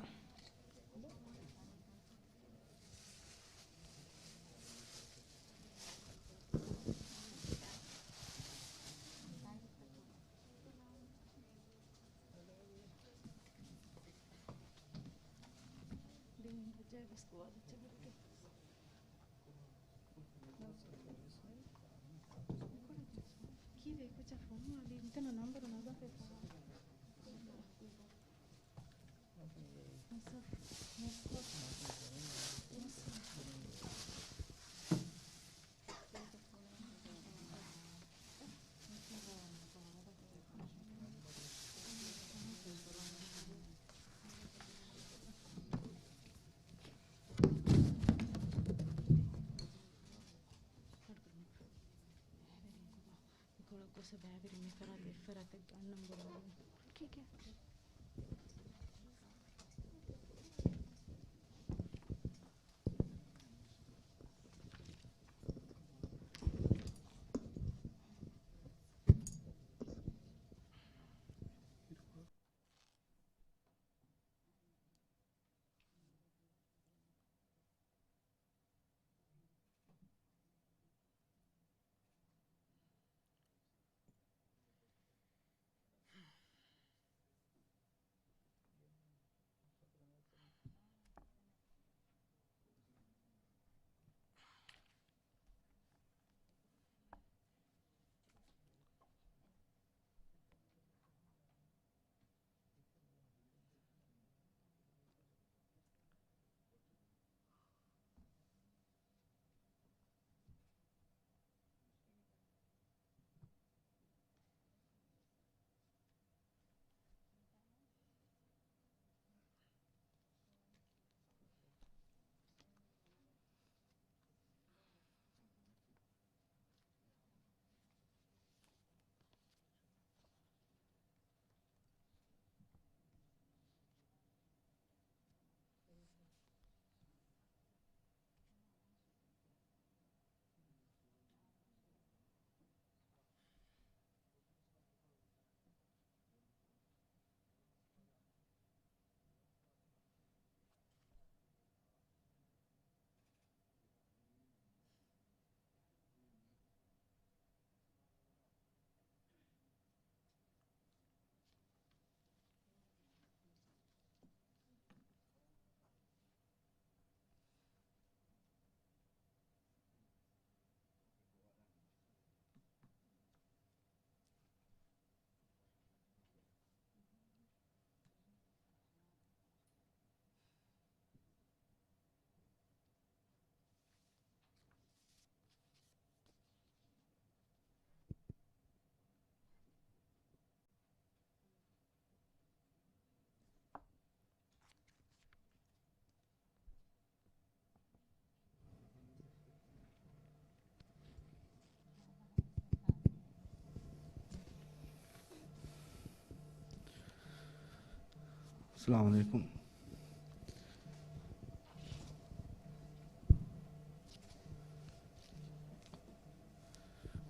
އައްސަލާމު ޢަލައިކުމް.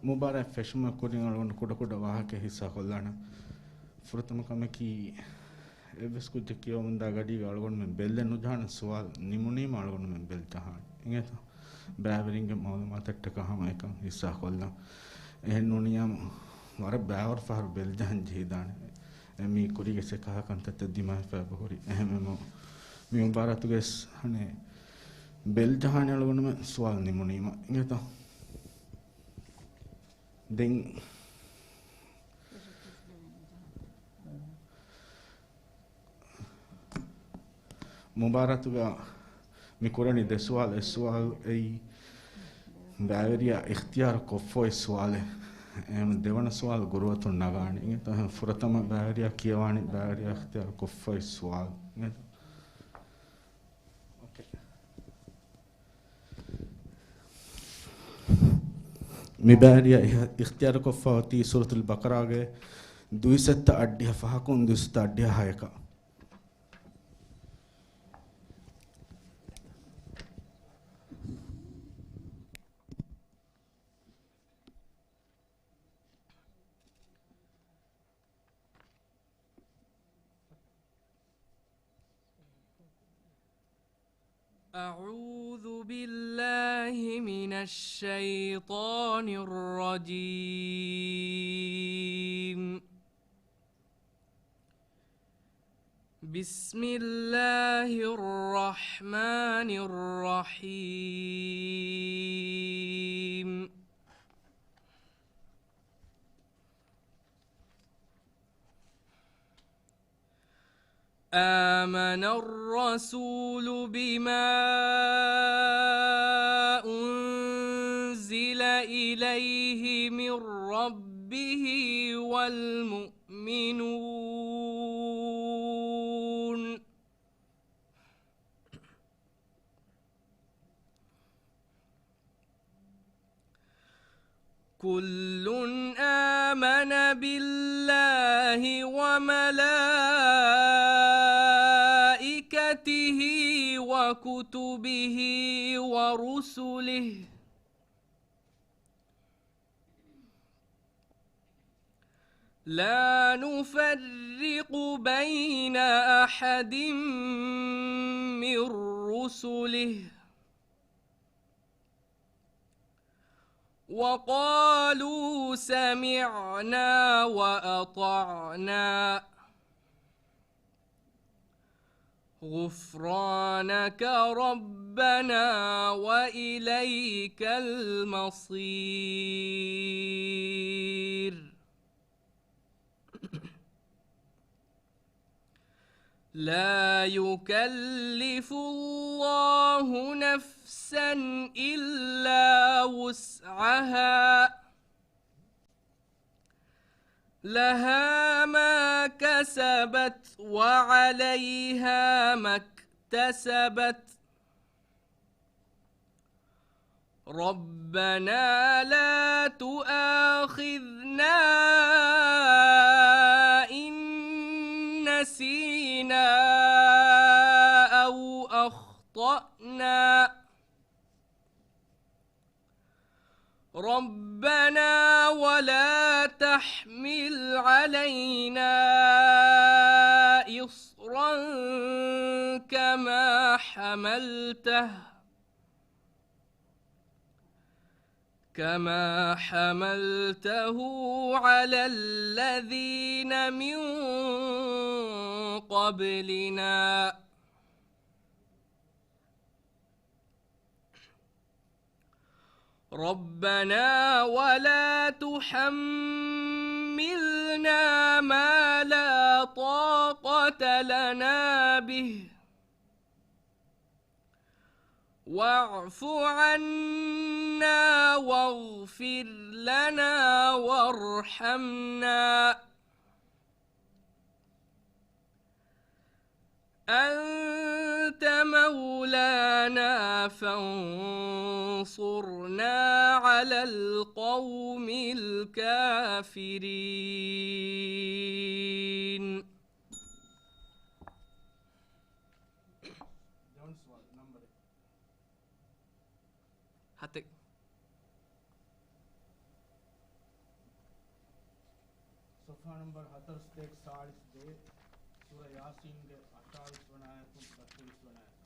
މުބާރާތް ފެށުމަށް ކުރިން އަޅުގަނޑު ކުޑަކުޑަ ވާހަކަ ހިއްސާ ކޮށްލާނަން. ފުރަތަމަ ކަމަކީ، އެއްވެސް ކުއްޖެއް ކިޔަވަމުންދާ ގަޑީގަ އަޅުގަނޑުމެން ބެއްލެއް ނުޖަހާނެ ސުވާލު ނިމުނީމަ އަޅުގަނޑުމެން ބެއްލެއް ޖަހާނެ. އިނގޭތޯ؟ ބައިވެރިންގެ މައުލޫމާތަށްޓަކާ ހަމަ އެކަން ހިއްސާ ކޮށްލަން. އެހެން ނޫނިއްޔާމު ވަރަށް ބައިވަރު ފަހަރު ބެއްލެއް ޖަހަން ޖެހިދާނެ. އެ މީ ކުރީގެ ސެކަހަ ކަންތައްތައް ދިމާވެފަ އެބަހުރި. އެހެންވީމަ މި މުބާރާތުގައި އަނެއް ބެއްލެއް ޖަހާނެ އަޅުގަނޑުމެން ސުވާލު ނިމުނީމަ. އިނގޭތޯ؟ ދެން މުބާރާތުގަ މި ކުރަނީ ދެ ސުވާލު. އެއް ސުވާލު އެއީ ބައިވެރިޔާ އިޚްތިޔާރު ކޮށްފަ އޮތް ސުވާލެއް. އެހެން ދެވަނަ ސުވާލު ގުރުއަތުން ނަގާނެ. އިނގޭތޯ؟ ފުރަތަމަ ބައިވެރިޔާ ކިޔަވާނީ ބައިވެރިޔާ އިޚްތިޔާރު ކޮށްފަ އޮތް ސުވާލު. އިނގޭތޯ؟ އޯކޭ. މި ބައިވެރިޔާ އިހް-، އިޚްތިޔާރުކޮށްފަ އޮތީ ސޫރަތުލް ބަޤަރާގެ ދުއިސައްތަ އައްޑިހަ ފަހަކުން ދުއިސައްތަ އައްޑިހަ ހަޔަކަށް. أعوذ بالله من الشيطان الرجيم. بسم الله الرحمن الرحيم. آمن الرسول بما أنزل إليه من ربه والمؤمنون. كل آمن بالله وملائكته وكتبه ورسله لا نفرق بين أحد من رسله وقالوا سمعنا وأطعنا غفرانك ربنا وإليك المصير. لا يكلف الله نفسا إلا وسعها، لها ما كسبت وعليها ما اكتسبت، ربنا لا تؤاخذنا إن نسينا أو أخطأنا، ربنا ولا تحمل علينا إصرا كما حملته كما حملته على الذين من قبلنا. ربنا ولا تحملنا ما لا طاقة لنا به، واعف عنا واغفر لنا وارحمنا، أنت مولانا فانصرنا على القوم الكافرين. އެއް. ޞަފްޙާ ނަމްބަރު ހަތަރުސަތޭކަ ސާޅީސް ދޭއް، ސޫރަ ޔާސީންގެ އަށާވީސް ވަނަ އާޔަތުން ސައްތައީސް ވަނަ އާޔަތު.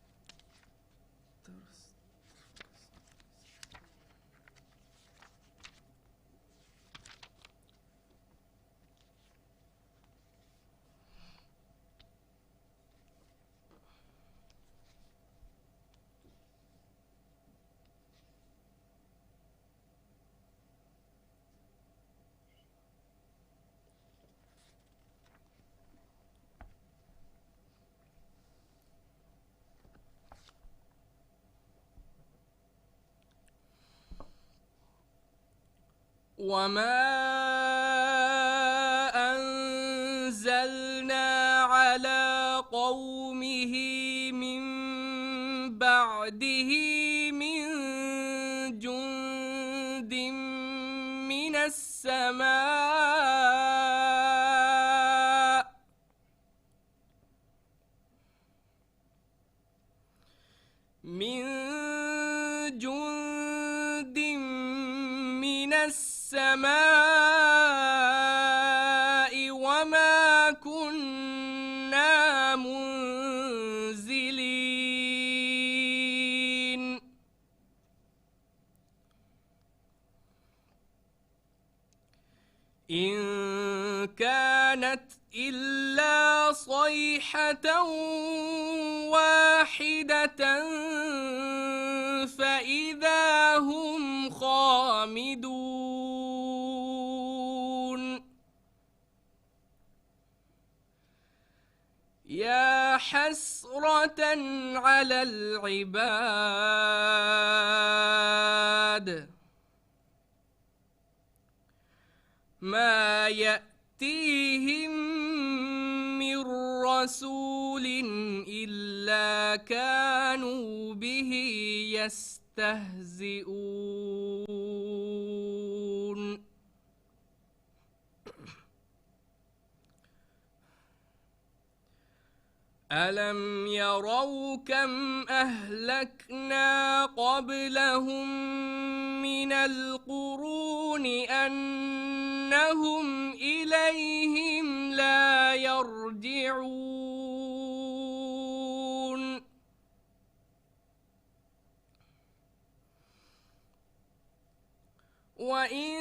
وما أنزلنا على قومه من بعده من جند من السماء من جند من السماء وما كنا منزلين. إن كانت إلا صيحة واحدة فإذا هم خامدون. يا حسرة على العباد ما يأتيهم من رسول إلا كانوا به يستهزئون. ألم يروا كم أهلكنا قبلهم من القرون أنهم إليهم لا يرجعون. وإن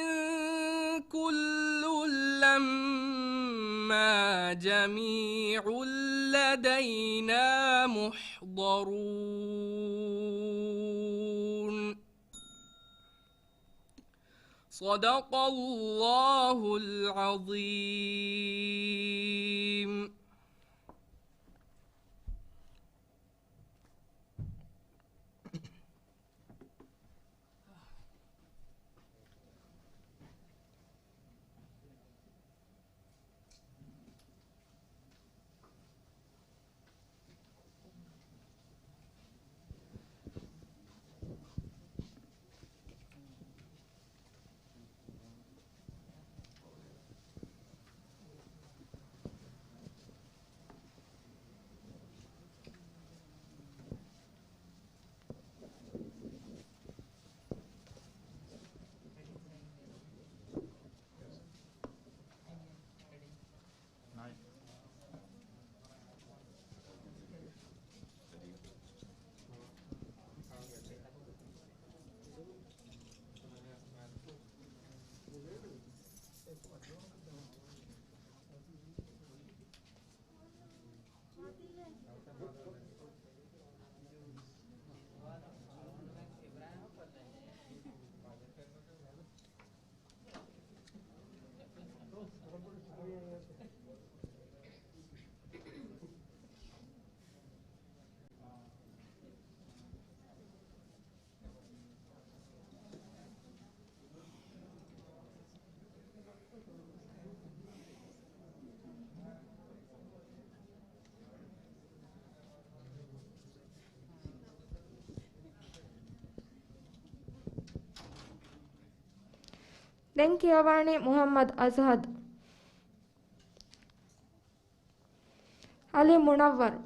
كل لما جميع لدينا محضرون. صدق الله العظيم. ދެން ކިޔަވާނީ މުޙައްމަދު އަޒްހަދު. އަލީ މުނައްވަރު.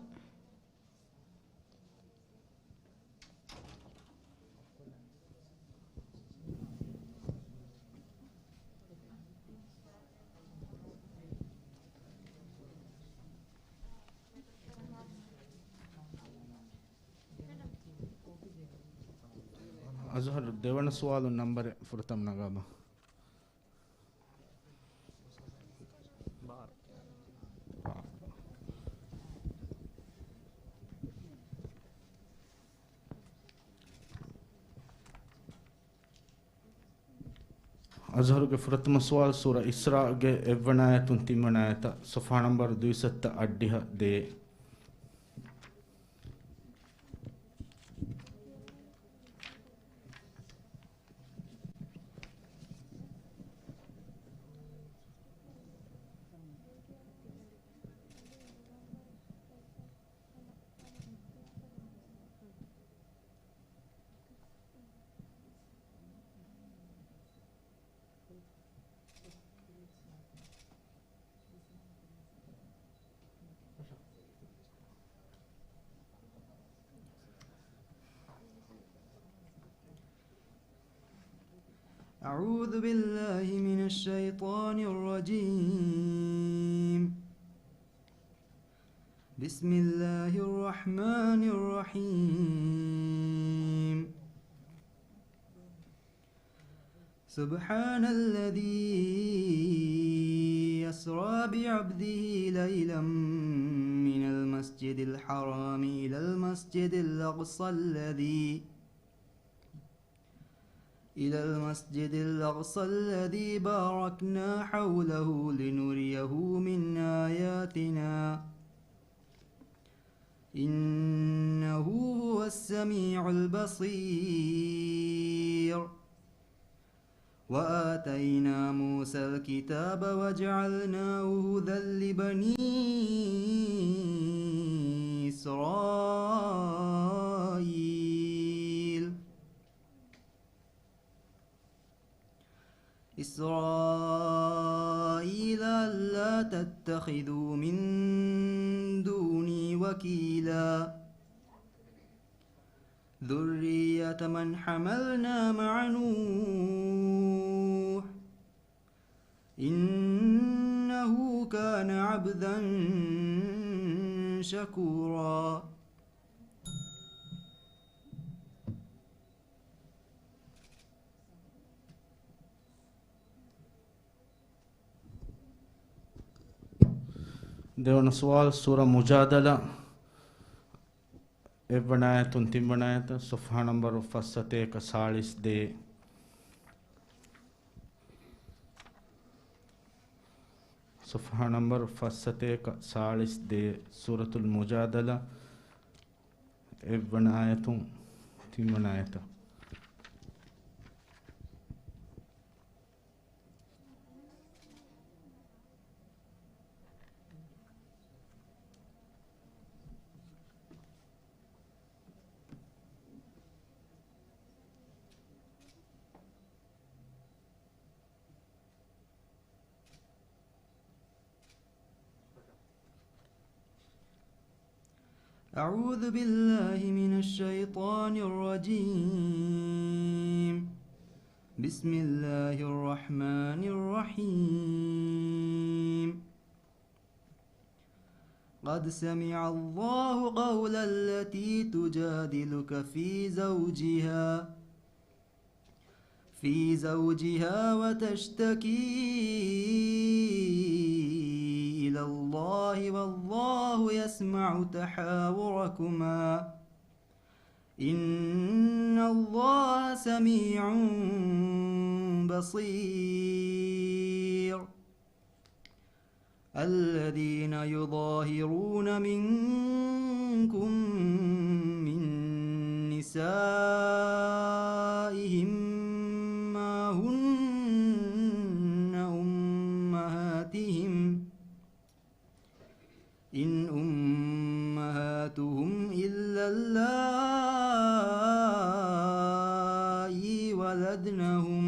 އަޒުހަރު، ދެވަނަ ސުވާލު ނަންބަރެއް ފުރަތަމަ ނަގާބަ. އަޒުހަރުގެ ފުރަތަމަ ސުވާލު، ސޫރަ އިސްރާގެ އެއްވަނަ އާޔަތުން ތިންވަނަ އާޔަތަށް، ޞަފްޙާ ނަންބަރު ދުއިސައްތަ އަށްޑިހަ ދޭއް. أعوذ بالله من الشيطان الرجيم. بسم الله الرحمن الرحيم. سبحان الذي أسرى بعبده ليلا من المسجد الحرام إلى المسجد الأقصى الذي إلى المسجد الأقصى الذي باركنا حوله لنريه من آياتنا إنه هو السميع البصير. وآتينا موسى الكتاب وجعلناه هدى لبني إسرائيل. إسرائيل ألا تتخذوا من دوني وكيلا. ذرية من حملنا مع نوح. إنه كان عبدا شكورا. ދެވަނަ ސުވާލު، ސޫރަ މުޖާދަލާ އެއްވަނަ އާޔަތުން ތިންވަނަ އާޔަތަށް، ޞަފްޙާ ނަންބަރު ފައްސަތޭކަ ސާޅީސް ދޭއް. ޞަފްޙާ ނަންބަރު ފައްސަތޭކަ ސާޅީސް ދޭއް، ސޫރަތުލް މުޖާދަލާ އެއްވަނަ އާޔަތުން ތިންވަނަ އާޔަތަށް. أعوذ بالله من الشيطان الرجيم. بسم الله الرحمن الرحيم. قد سمع الله قول التي تجادلك في زوجها في زوجها وتشتكي إلى الله والله يسمع تحاوركما إن الله سميع بصير. الذين يظاهرون منكم من نسائهم ما هن أمهاتهم إن أمهاتهم إلا اللائي ولدنهم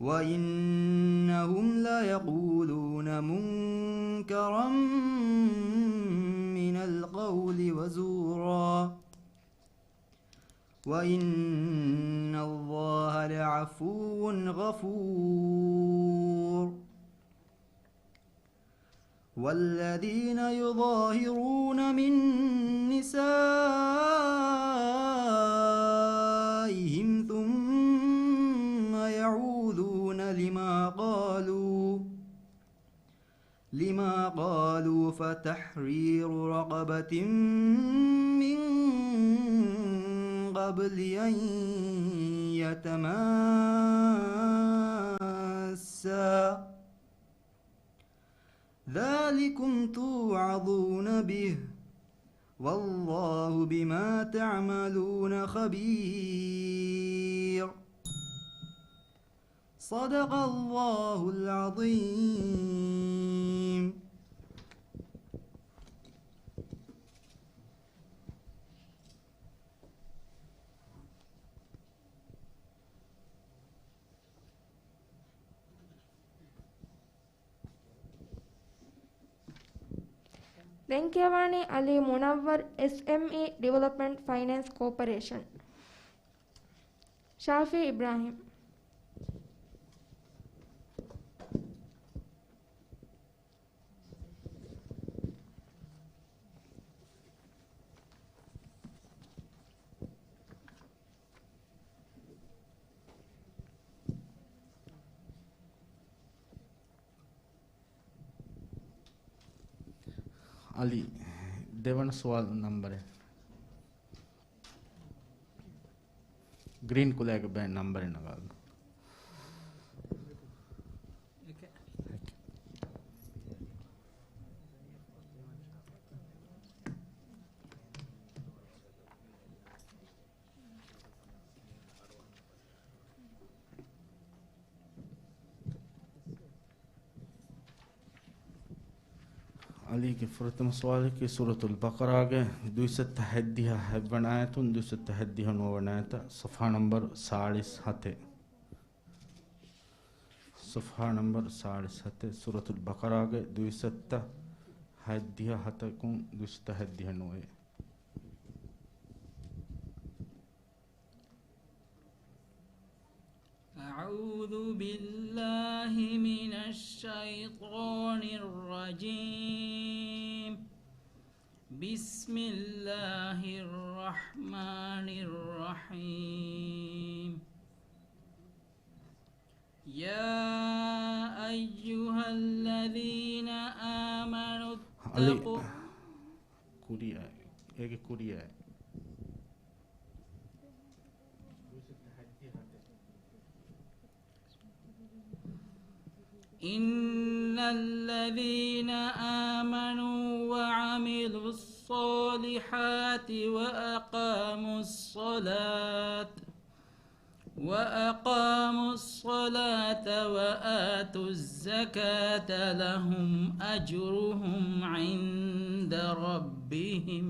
وإنهم ليقولون منكرا من القول وزورا وإن الله لعفو غفور. والذين يظاهرون من نسائهم لما قالوا فتحرير رقبة من قبل أن يتماسا ذلكم توعظون به والله بما تعملون خبير. صدق الله العظيم. ދެން ކިޔަވާނީ އަލީ މުނައްވަރު، އެސްއެމްއީ ޑިވެލޮޕްމަންޓް ފައިނޭންސް ކޯޕަރޭޝަން. ޝާފީ އިބްރާހިމް. އަލީ، ދެވަނަ ސުވާލު ނަންބަރެއް. ގްރީން ކުލައިގެ ބައި ނަންބަރެއް ނަގާލު. އަލީގެ ފުރަތަމަ ސުވާލަކީ ސޫރަތުލް ބަޤަރާގެ ދުއިސައްތަ ހަތްދިހަ ހަތްވަނަ އާޔަތުން ދުއިސައްތަ ހަތްދިހަ ނުވަވަނަ އާޔަތަށް، ޞަފްޙާ ނަންބަރު ސާޅީސް ހަތެއް. ޞަފްޙާ ނަންބަރު ސާޅީސް ހަތެއް، ސޫރަތުލް ބަޤަރާގެ ދުއިސައްތަ ހަތްދިހަ ހަތަކުން ދުއިސައްތަ ހަތްދިހަ ނުވައެއް. أعوذ بالله من الشيطان الرجيم. بسم الله الرحمن الرحيم. يا أيها الذين آمنوا އަލި، اتقوا ކުރިއަށް، އޭގެ ކުރިއަށް. إن الذين آمنوا وعملوا الصالحات وأقاموا الصلاة وأقاموا الصلاة وآتوا الزكاة لهم أجرهم عند ربهم،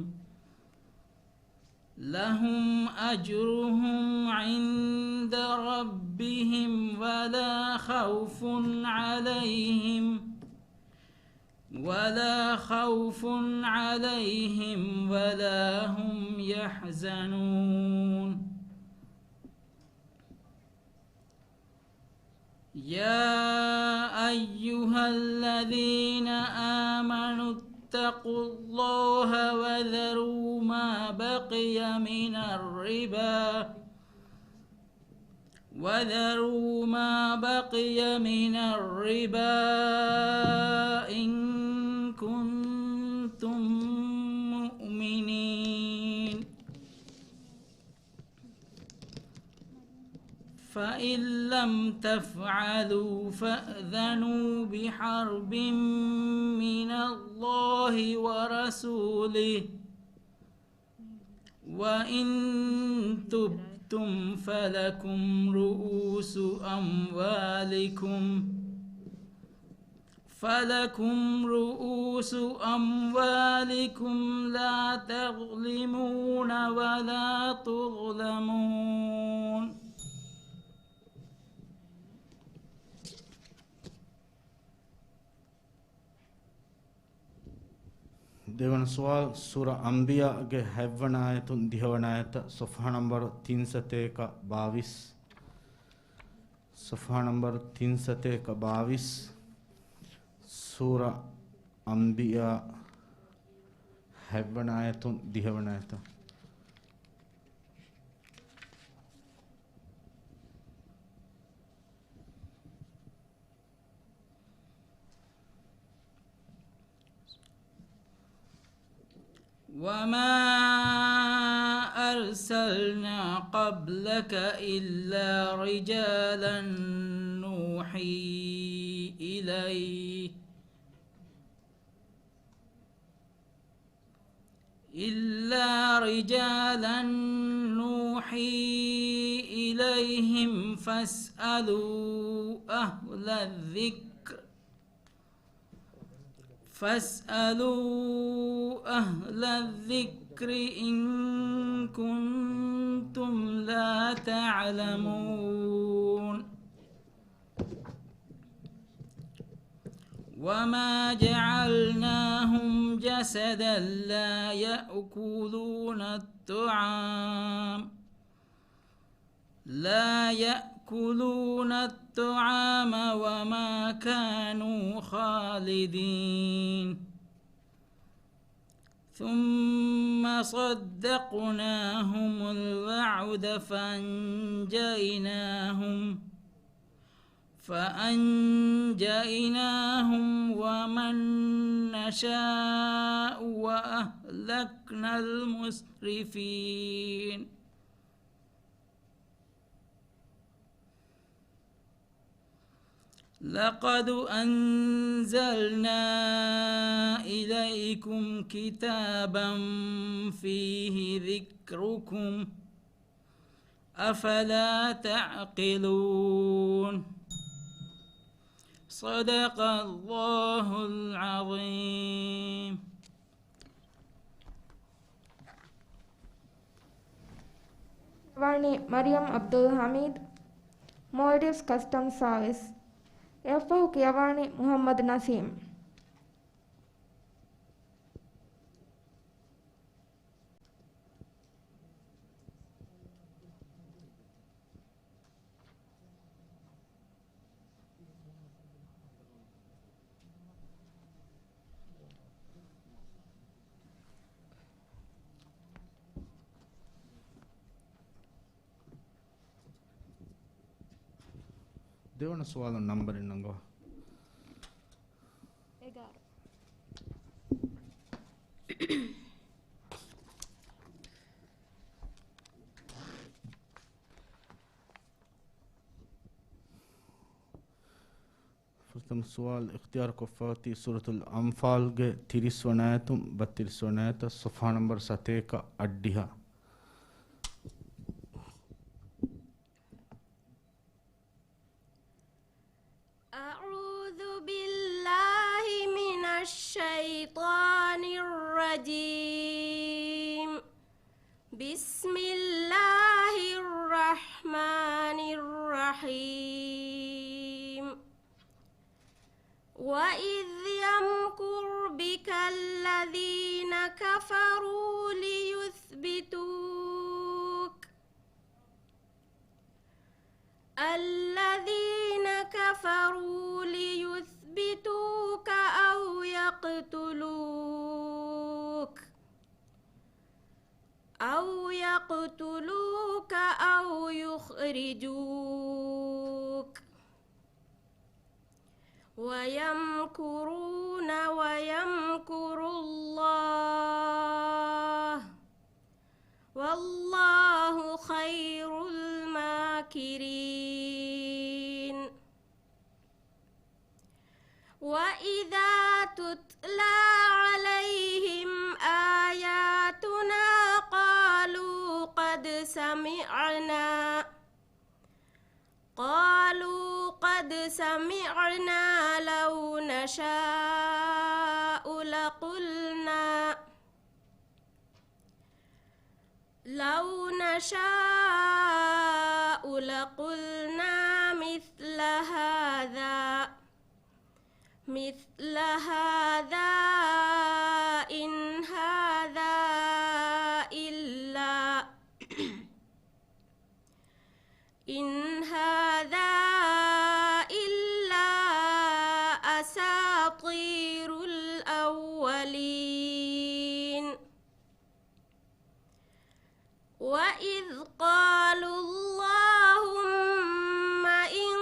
لهم أجرهم عند ربهم ولا خوف عليهم، ولا خوف عليهم ولا هم يحزنون. يا أيها الذين آمنوا اتقوا الله وذروا ما بقي من الربا، وذروا ما بقي من الربا إن كنتم مؤمنين. فإن لم تفعلوا فأذنوا بحرب من الله ورسوله، وإن تبتم فلكم رؤوس أموالكم، فلكم رؤوس أموالكم لا تظلمون ولا تظلمون. ދެވަނަ ސުވާލު، ސޫރަ އަންބިޔާގެ ހަތްވަނަ އާޔަތުން ދިހަވަނަ އާޔަތަށް، ޞަފްޙާ ނަންބަރު ތިންސަތޭކަ ބާވީސް. ޞަފްޙާ ނަންބަރު ތިންސަތޭކަ ބާވީސް، ސޫރަ އަންބިޔާ ހަތްވަނަ އާޔަތުން ދިހަވަނަ އާޔަތަށް. وما أرسلنا قبلك إلا رجالا نوحي إليه إلا رجالا نوحي إليهم فاسألوا أهل الذكر فاسألوا أهل الذكر إن كنتم لا تعلمون. وما جعلناهم جسدا لا يأكلون الطعام لا يأكلون الطعام وما كانوا خالدين. ثم صدقناهم الوعد فأنجيناهم فأنجيناهم ومن نشاء وأهلكنا المسرفين. لقد أنزلنا إليكم كتابا فيه ذكركم أفلا تعقلون. صدق الله العظيم. ވާނީ މަރިޔަމް ޢަބްދުލް ޙަމީދު، މޯލްޑިވްސް ކަސްޓަމް ސާވިސް. އެއަށްފަހު ކިޔަވާނީ މުޙައްމަދު ނަސީމް. ދެވަނަ ސުވާލުން ނަންބަރެއް ނަންގަވާ. އެގާރަ. ފުރަތަމަ ސުވާލު އިޚްތިޔާރު ކޮށްފައި އޮތީ ސޫރަތުލް އަންފާލްގެ ތިރީސް ވަނަ އާޔަތުން ބައްތިރީސް ވަނަ އާޔަތަށް، ޞަފްޙާ ނަންބަރު ސަތޭކަ އަށްޑިހަ. أعوذ بالله من الشيطان الرجيم. بسم الله الرحمن الرحيم. وإذ يمكر بك الذين كفروا ليثبتوك الذين كفروا ليثبتوك أو يقتلوك أو يقتلوك أو يخرجوك ويمكرون ويمكر الله والله خير الماكرين. وإذا تتلى عليهم آياتنا قالوا قد سمعنا قالوا قد سمعنا لو نشاء لقلنا لو نشاء لقلنا مثل هذا مثل هذا إن هذا إلا إن هذا إلا أساطير الأولين. وإذ قالوا اللهم إن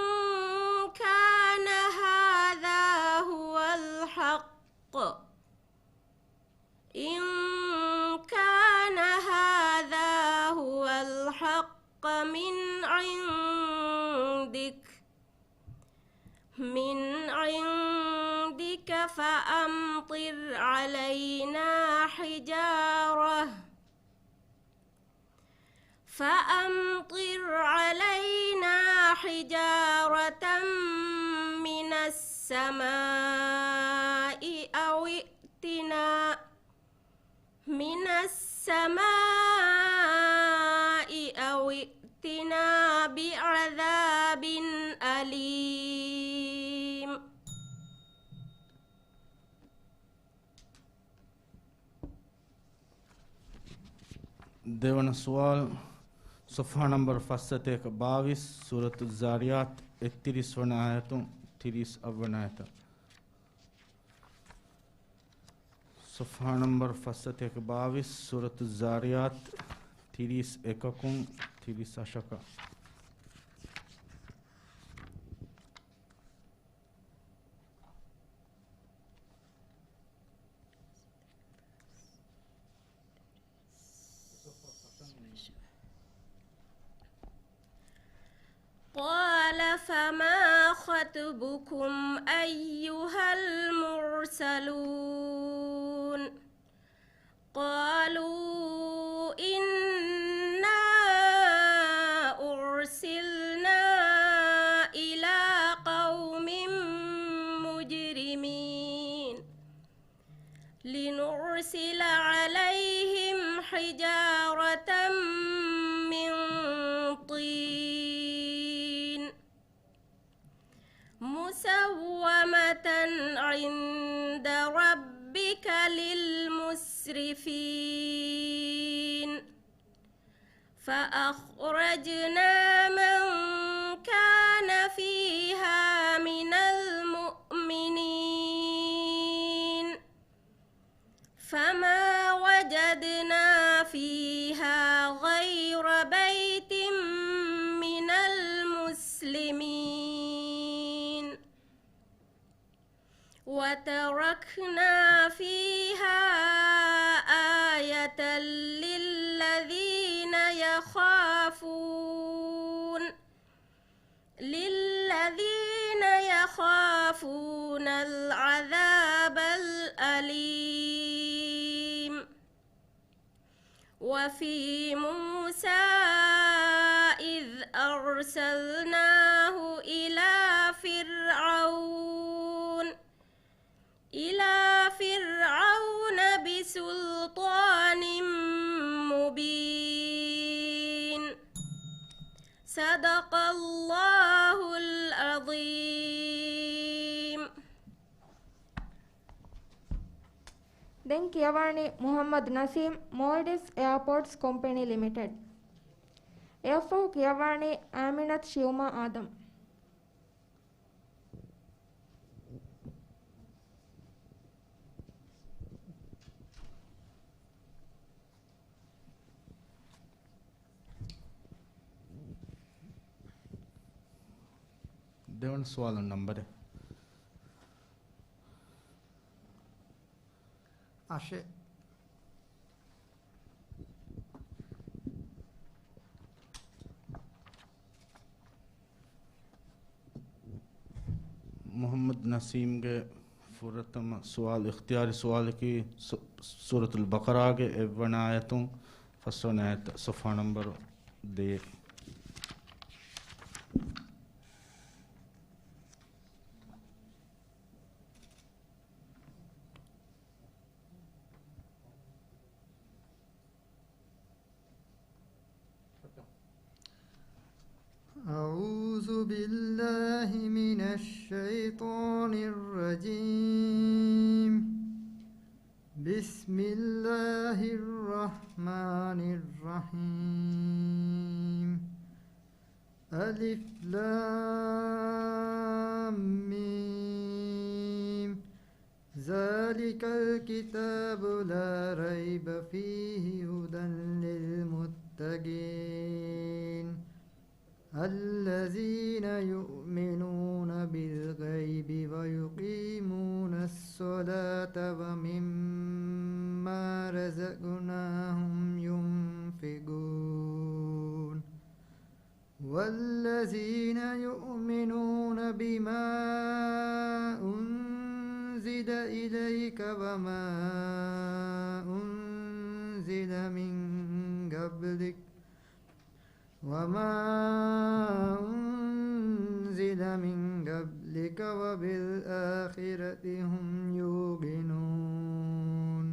كان هذا هو الحق إن فأمطر علينا حجارة من السماء أو ائتنا، من السماء أو ائتنا بعذاب أليم. ދެވަނަ ސުވާލު، ޞަފްޙާ ނަންބަރު ފައްސަތޭކަ ބާވީސް، ސޫރަތުއްޒާރިޔާތް، އެއްތިރީސް ވަނަ އާޔަތުން ތިރީސް އަށް ވަނަ އާޔަތަށް. ޞަފްޙާ ނަންބަރު ފައްސަތޭކަ ބާވީސް، ސޫރަތުއްޒާރިޔާތް، ތިރީސް އެކަކުން ތިރީސް އަށަކަށް. قال فما خطبكم أيها المرسلون. قالوا إنا أرسلنا إلى قوم مجرمين. لنرسل عليهم حجارة من طين مسومة عند ربك للمسرفين. فأخرجنا من كان فيها من المؤمنين. فما وجدنا فيها غير بيت من المسلمين. وتركنا فيها آية للذين يخافون، للذين يخافون العذاب الأليم. وفي موسى إذ أرسلناه إلى فرعون، إلى فرعون بسلطان مبين. صدق الله العظيم. ދެން ކިޔަވާނީ މުޙައްމަދު ނަސީމް، މޯލްޑިވްސް އެއާޕޯޓްސް ކޮމްޕެނީ ލިމިޓެޑް. އެއަށްފަހު ކިޔަވާނީ އާމިނަތު ޝިއުމާ އާދަމް. ދެވަނަ ސުވާލު ނަންބަރެއް. އަށެއް. މުޙައްމަދު ނަސީމްގެ ފުރަތަމަ ސުވާލު، އިޚްތިޔާރީ ސުވާލަކީ ސު-، ސޫރަތުލް ބަޤަރާގެ އެއްވަނަ އާޔަތުން ފަސްވަނަ އާޔަތަށް، ޞަފްޙާ ނަންބަރު ދޭއް. أعوذ بالله من الشيطان الرجيم. بسم الله الرحمن الرحيم. ألف لام ميم. ذلك الكتاب لا ريب فيه هدى للمتقين. الذين يؤمنون بالغيب ويقيمون الصلاة ومما رزقناهم ينفقون. والذين يؤمنون بما أنزل إليك وما أنزل من قبلك وما أنزل من قبلك وبالآخرة هم يوقنون.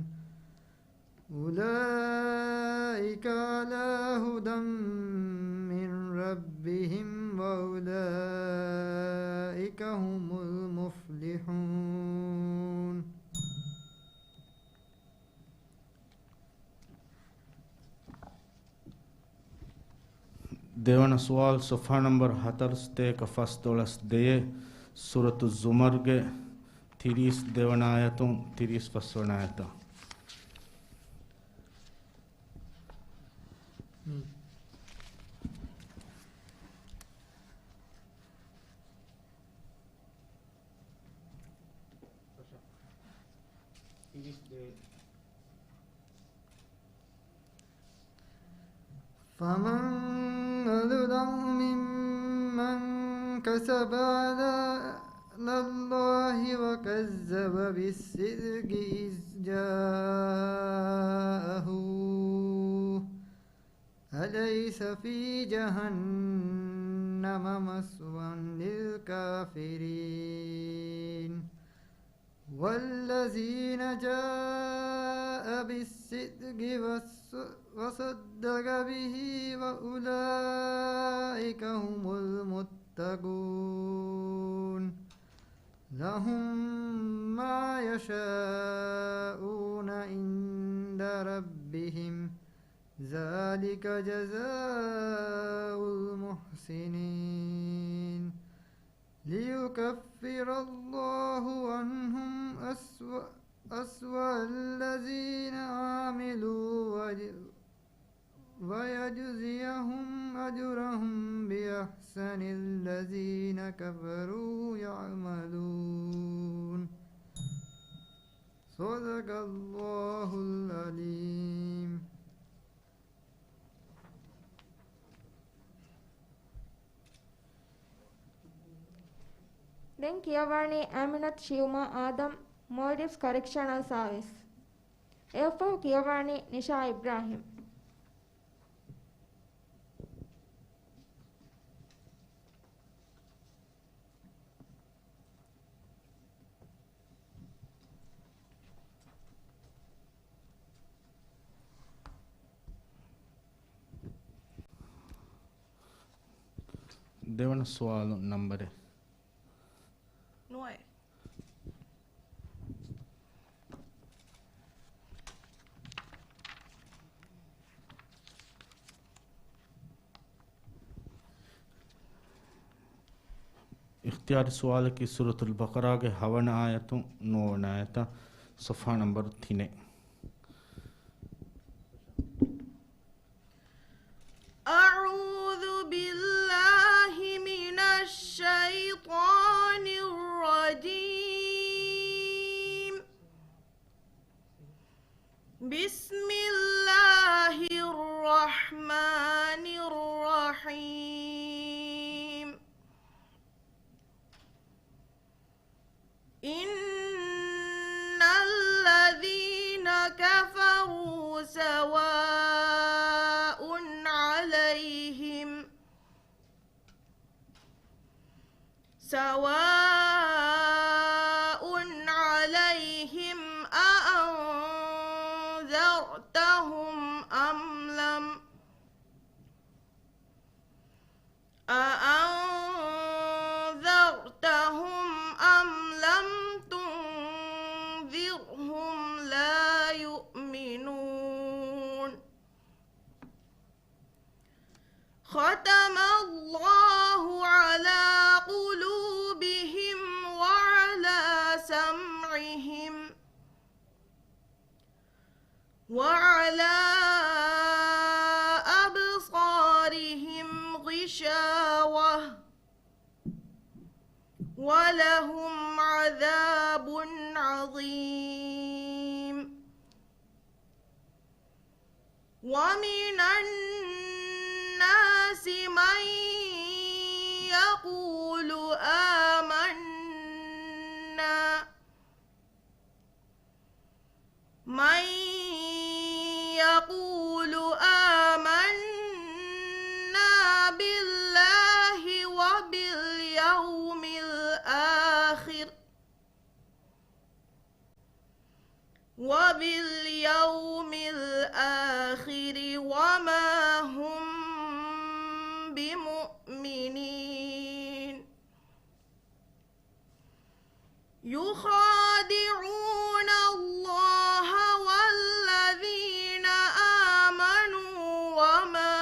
أولئك على هدى من ربهم وأولئك هم المفلحون. ދެވަނަ ސުވާލު، ޞަފްޙާ ނަމްބަރު ހަތަރުސަތޭކަ ފަސްދޮޅަސް ދެއެއް، ސޫރަތު ޒުމަރުގެ ތިރީސް ދެވަނަ އާޔަތުން ތިރީސް ފަސްވަނަ އާޔަތަށް. فمن أظلم ممن كذب على الله وكذب بالصدق إذ جاءه أليس في جهنم مثوى للكافرين والذين جاء بالصدق وص-، وصدق به وأولئك هم المتقون. لهم ما يشاءون عند ربهم ذلك جزاء المحسنين. ليكفر الله عنهم أسوأ، أسوأ الذين عملوا وج-، ويجزيهم أجرهم بأحسن الذين كفروا يعملون. صدق الله العليم. ދެން ކިޔަވާނީ އާމިނަތު ޝިޔުމާ އާދަމް، މޯލްޑިވްސް ކަރެކްޝަނަލް ސާވިސް. އެއަށްފަހު ކިޔަވާނީ ނިޝާ އިބްރާހިމް. ދެވަނަ ސުވާލު ނަންބަރެއް. ނުވައެއް. އިޚްތިޔާރީ ސުވާލަކީ ސޫރަތުލް ބަޤަރާގެ ހަވަނަ އާޔަތުން ނުވަވަނަ އާޔަތަށް، ޞަފްޙާ ނަންބަރު ތިނެއް. أعوذ بالله من الشيطان الرجيم. بسم الله الرحمن الرحيم. إن الذين كفروا سواء عليهم، سواء عليهم أأنذرتهم أم لم أأنذرتهم أم لم تنذرهم لا يؤمنون. ختم الله على قلوبهم وعلى سمعهم وعلى أبصارهم غشاوة ولهم عذاب عظيم. ومن الناس من يقول آمنا من يقول آمنا وباليوم الآخر وما هم بمؤمنين. يخادعون الله والذين آمنوا وما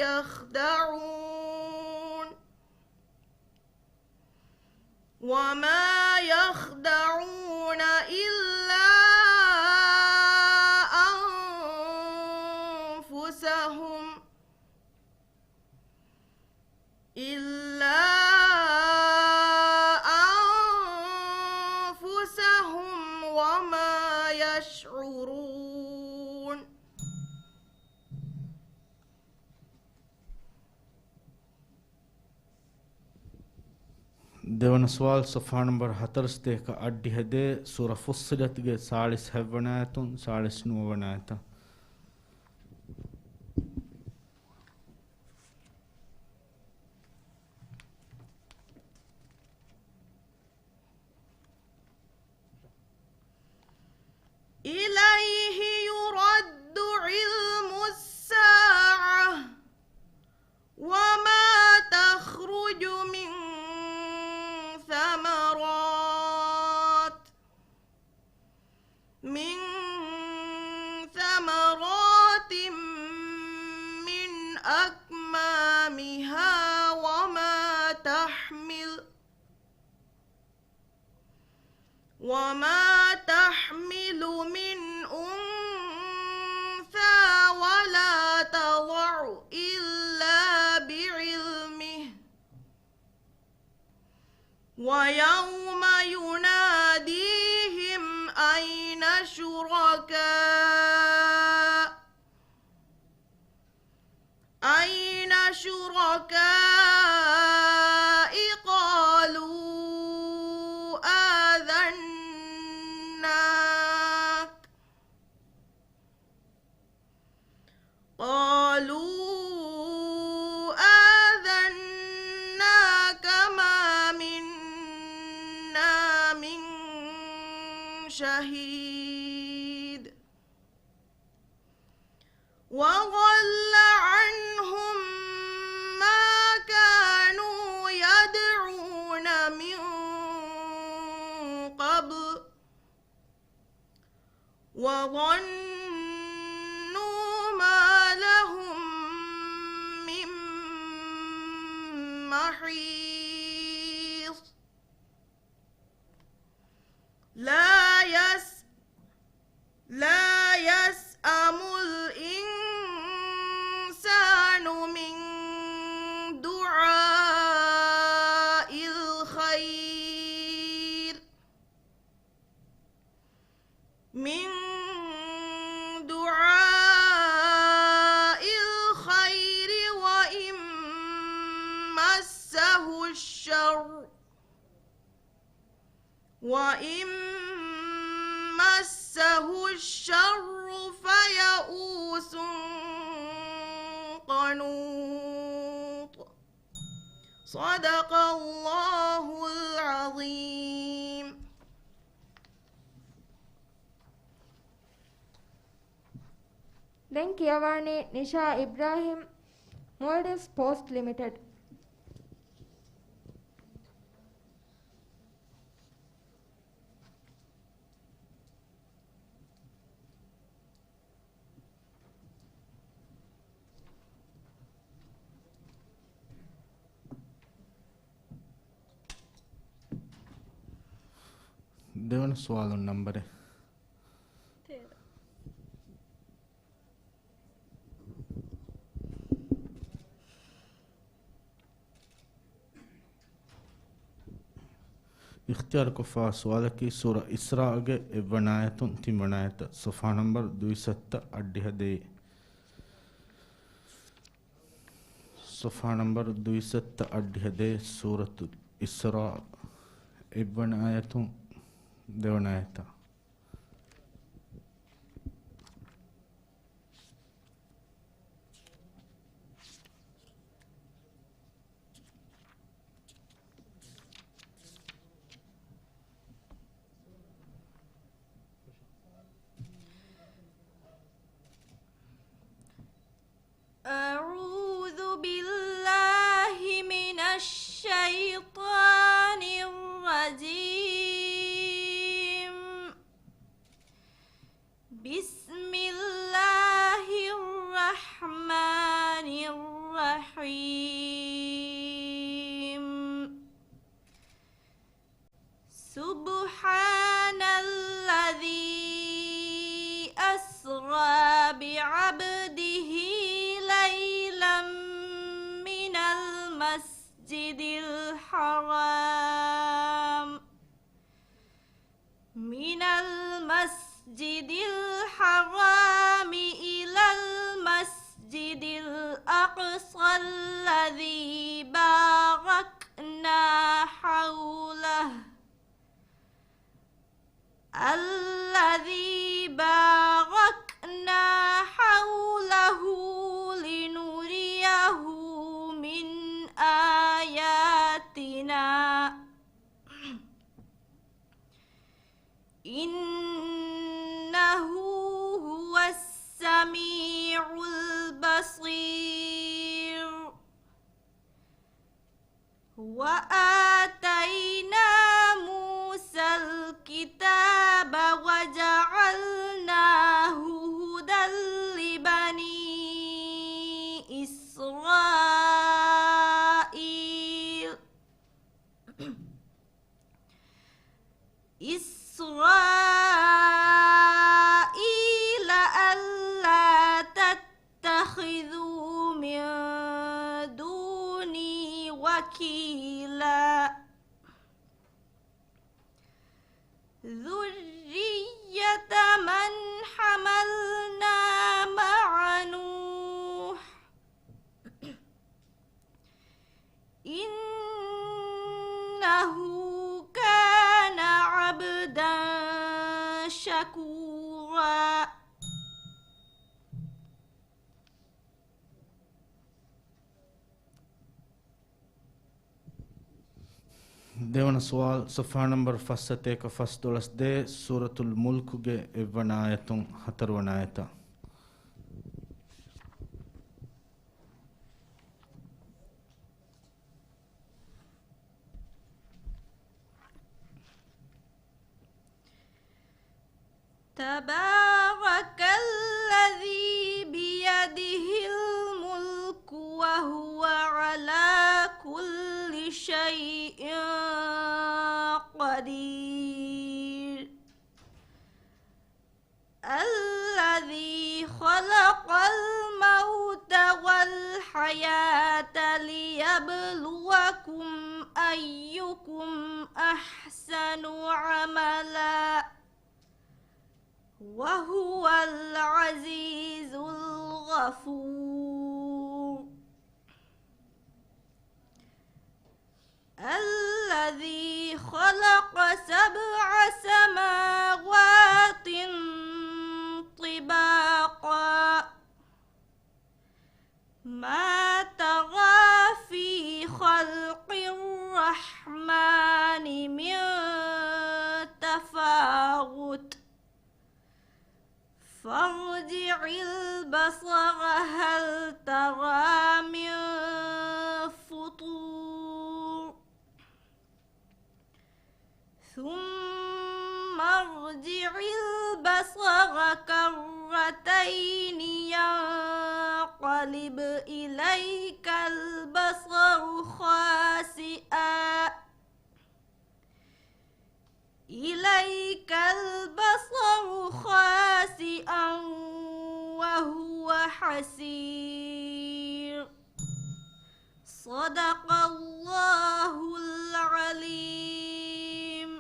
يخدعون وما يخدعون إلا أنفسهم إلا أنفسهم وما يشعرون. ދެވަނަ ސުވާލު، ޞަފްޙާ ނަންބަރު ހަތަރުސަތޭކަ އަށްޑިހަ ދޭއް، ސޫރަ ފުއްޞިލަތުގެ ސާޅީސް ހަތްވަނަ އާޔަތުން ސާޅީސް ނުވަވަނަ އާޔަތަށް. إليه يرد علم الساعة وما تخرج من ثمرات، من ثمرات من أكمامها وما تحمل وما تحمل من أنثى ولا تضع إلا بعلمه، ويوم يناديهم أين شركاء أين شركائي قالوا آذناك، قالوا آذناك ما منا من شهيد. وضل عنهم ما كانوا يدعون من قبل، وظنوا ما لهم من محيص. لا يس-، لا يسأم الإنسان من دعاء الخير، من دعاء الخير وإن مسه الشر وإن مسه الشر فيئوس قنوط. صدق الله العظيم. ދެން ކިޔަވާނީ ނިޝާ އިބްރާހިމް، މޯލްޑިވްސް ޕޯސްޓް ލިމިޓެޑް. ދެވަނަ ސުވާލުން ނަންބަރެއް. ތޭރަ. އިޚްތިޔާރުކޮށްފަވާ ސުވާލަކީ ސޫރަ އިސްރާގެ އެއްވަނަ އާޔަތުން ތިންވަނަ އާޔަތަށް، ޞަފްޙާ ނަންބަރު ދުއިސައްތަ އަށްޑިހަ ދޭއް. ޞަފްޙާ ނަންބަރު ދުއިސައްތަ އަށްޑިހަ ދޭއް، ސޫރަތުލް އިސްރާ އެއްވަނަ އާޔަތުން ދެވަނަ އާޔަތަށް. بسم الله الرحمن الرحيم. سبحان الذي أسرى بعبده ليلا من المسجد الحرام من المسجد الحرام إلى المسجد الأقصى الذي باركنا حوله، الذي باركنا حوله لنريه من آياتنا. إنه هو السميع البصير. وآتينا موسى الكتاب وجعلناه هدى لبني إسرائيل. إسرائيل ألا تتخذوا من دوني وكيلا. ذرية من حملنا مع نوح. إنه كان عبدا شكورا. ދެވަނަ ސުވާލު، ޞަފްޙާ ނަންބަރު ފަސްސަތޭކަ ފަސްދޮޅަސް ދޭއް، ސޫރަތުލް މުލްކުގެ އެއްވަނަ އާޔަތުން ހަތަރުވަނަ އާޔަތަށް. تبارك الذي بيده الملك وهو على كل شيء قدير. الذي خلق الموت والحياة ليبلوكم أيكم أحسن عملا وهو العزيز الغفور. الذي خلق سبع سماوات طباقا ما ترى في خلق الرحمن من تفاوت فارجع البصر هل ترى من فطور ثم ارجع البصر كرتين ينقلب إليك البصر خاسئا إليك البصر خاسئا وهو حسير. صدق الله العليم.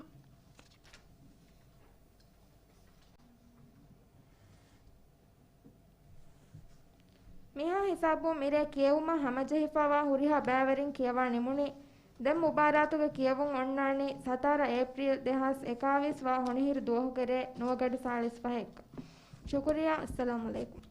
މިހާ ހިސާބުން މިރޭ ކިޔެވުމަށް ހަމަޖެހިފައިވާ ހުރިހާ ބައިވެރިން ކިޔަވާ ނިމުނީ. ދެން މުބާރާތުގެ ކިޔެވުން އޮންނާނީ ސަތާރަ އޭޕްރީލް ދެހާސް އެކާވީސް ވާ ހޮނިހިރު ދުވަހުގެ ރޭ ނުވަ ގަޑި ސާޅީސް ފަހެއްގަ. ޝުކުރިއްޔާ. އައްސަލާމު ޢަލައިކުމް.